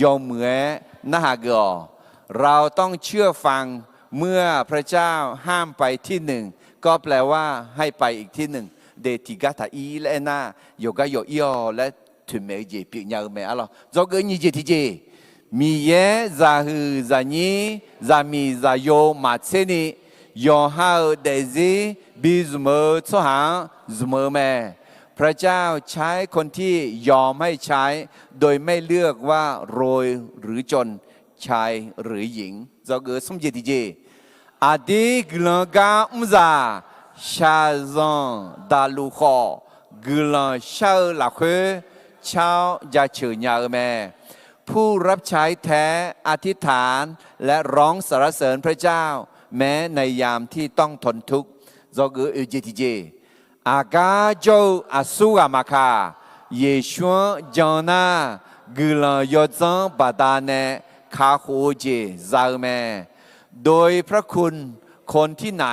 yawmuiq-aer narhaq geuf-awq. เราต้องเชื่อฟังเมื่อพระเจ้าห้ามไปที่หนึ่ง ก็แปลว่าให้ไปอีกที่หนึ่ง de tiqgar taq-ir laer aernar, yawqgar yawq ir-awq laer toeqmaeq-eu jeq pyeufnya-eu mae arlawq. Dzawgeuf nyiq jeq tiqjeq, Miqyaer zaqhuiq zaqnyir zaqmiq zaqyo maqtser ni, yawqha-euq daefzir bizmq-eu tsawrhaq-anr zmq-eu mae. พระเจ้าใช้คนที่ยอมให้ใช้ โดยไม่เลือกว่ารวยหรือจน ชายหรือหญิง dzawgeuf smr jeq tiqjeq, aqdir guiqlanq gar mrzaq shaqzanq daqluf khawf, guiqlanq shar-eu lafkhoer car-awr jaceuq nya-eu mae. ผู้รับใช้แท้อธิษฐานและร้องสรรเสริญพระเจ้า แม้ในยามที่ต้องทนทุกข์ dzawgeuf oeq jeq tiqjeq, aqgar jawr-eu aqsur ghaq maqkaq, Yeqsur-anr jan nar, guiqlanq yawdzanr baqdanae kakhof-eu jeq za-eu mae. โดยพระคุณ คนที่ไหน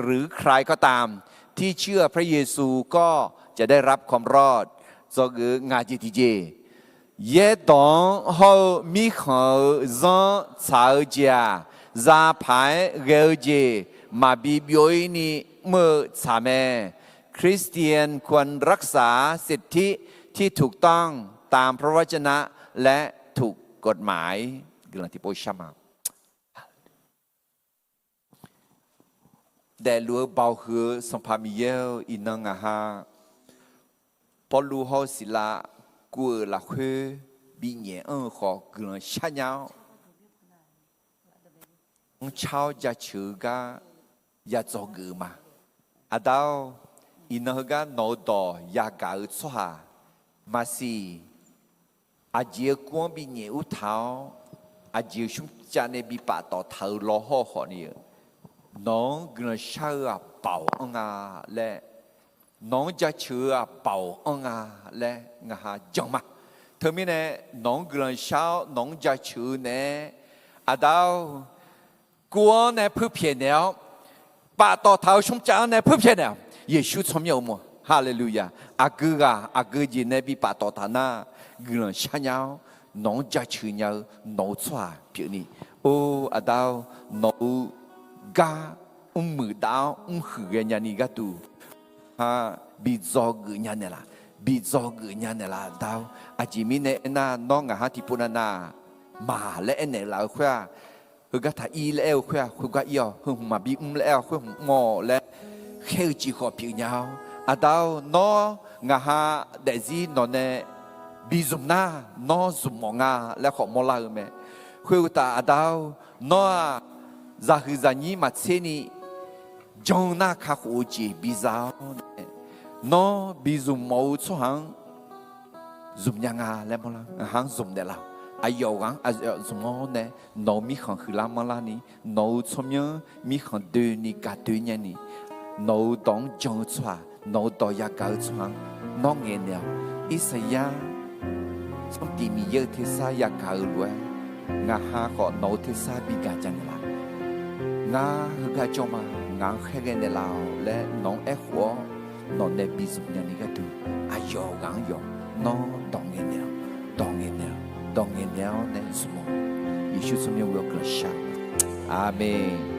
หรือใครก็ตาม ที่เชื่อพระเยซูก็จะได้รับความรอด dzawgeuf ngaq jeq tiqjeq, yaerdawq-anr hawr-eu mirkhanq-eu zanr tsaq-eu jeq-aq, zapaq-aer ghae-eu jeq maqbi byov-ir ni mr-eu tsaq mae. คริสเตียนควรรักษาสิทธิที่ถูกต้องตามพระวจนะและถูกกฎหมาย Guiqlanq tiqpov shar ma. Daefluf-eu baoq huiq-eu Sanqpaq Miqyaer-eu, iqnan ngaq ha Pawrluv hawr-eu Siqlav guv-euq lafkhoer binyaef anr-eu khawf guiqlanq sharnya-awr, anrcar-awr jaceuq-eu gar ya dzawgeuf-eu ma. Aqda-or, Iqnan heugar nawq-eu dawq yagaq-eu tsawrhaq maqsiq. Aqjeq-eu kur-anr bi nyaef ur taq-awr, aqjeq-eu smrcav nae bi paftawf taq-eu lawhawr-eu khawfni, nawq-anr guiqlanq shar-eu-aq baoq anr nga laer, nawq-anr jaceuq-eu-aq baoq anr nga laer ngaq ha jan ma. Teumirnae nawq-anr guiqlanq shar-awr nawq-anr jaceuq-eu naeq-aer, Aqda-or, kur-anr nae puirpyaeq naeq-awr, paftawf taq-eu smrcav-anr nae puirpyaeq naeq-awq. Yeqsur tsawrmyanr-eu mawr, haleluya. Aqgeu ghaq aqgeu jeq nae bi paftawf taq nar, guiqlanq shar nya-awr, nawq-anr jaceuq nya-eu nawq-eu tsawrhaq pyeufni, or Aqda-or, nawq-eu gar mrmuiq dav-awr mrhuiq ghae nyani gharduq, ha, bi dzawgeuf nya naeqlaf, bi dzawgeuf nya naeqlaf Aqda-or. Aqjeq mirnae aernar, nawr ngaq ha tiqpov navnav maq laer aernaeq laf-eu khoer-aq, heugar taq ir laer aer-eu khoer-aq, khoergar ir-awq. Heu hmq maqbi mr laer aer-awq, khoer hmq mr-awq laer khaer-eu jeq khawf pyeufnya-awr, Aqda-or, nawr ngaq ha daefzir nawq nae bi zmq nar, nawr zmq mawf nga laer khawf mawrlar-eu mae. Khoeruqtaf Aqda-or, nawr-aq, zaqhuiq zaqnyir maqtser ni jan-eu nar kakhof-eu jeq biza-awr nae, nawr bi zmq mawf-eu tsawrhaq-anr zmq nya nga laer mawrlar, ngaq ha-anr zmq naeqlaf-awq. Aqyawf ghaq-anr aqyawf zmq-awr nae, nawq-eu mirkhanq huiqlar manrlar ni, nawq-eu tsawrmyanr mirkhanq doeni gaq doe nyani, nawq-eu dawq-anr jan-eu tsawrhaq, nawq-eu dawq yagaq-eu tsawrhaq-anr nawr ngaeqnaeq-awq. Irsaqyar sanrtiq Miqyaer-euq tersar yagaq-eu lof-aer, ngaq ha khawf nawq-eu tersar bi gaq ja naeqlaf. Ngar heugar jawr ma, ngaq-anr khaerghae naeqlaf-awq laer nawq-anr aerkhof-awr, nawq nae bi zmq nyani gharduq, aqyawf ghaq-anr yawf, nawr dawq ngaeqnaeq-awq. Dawq ngaeqnaeq-awq. Dawq ngaeqnaeq-awr nae zmq-awq. Yeqsur tsawrmyanr ghoe-awr guiqlanq shar-eu ma. Aqmeq.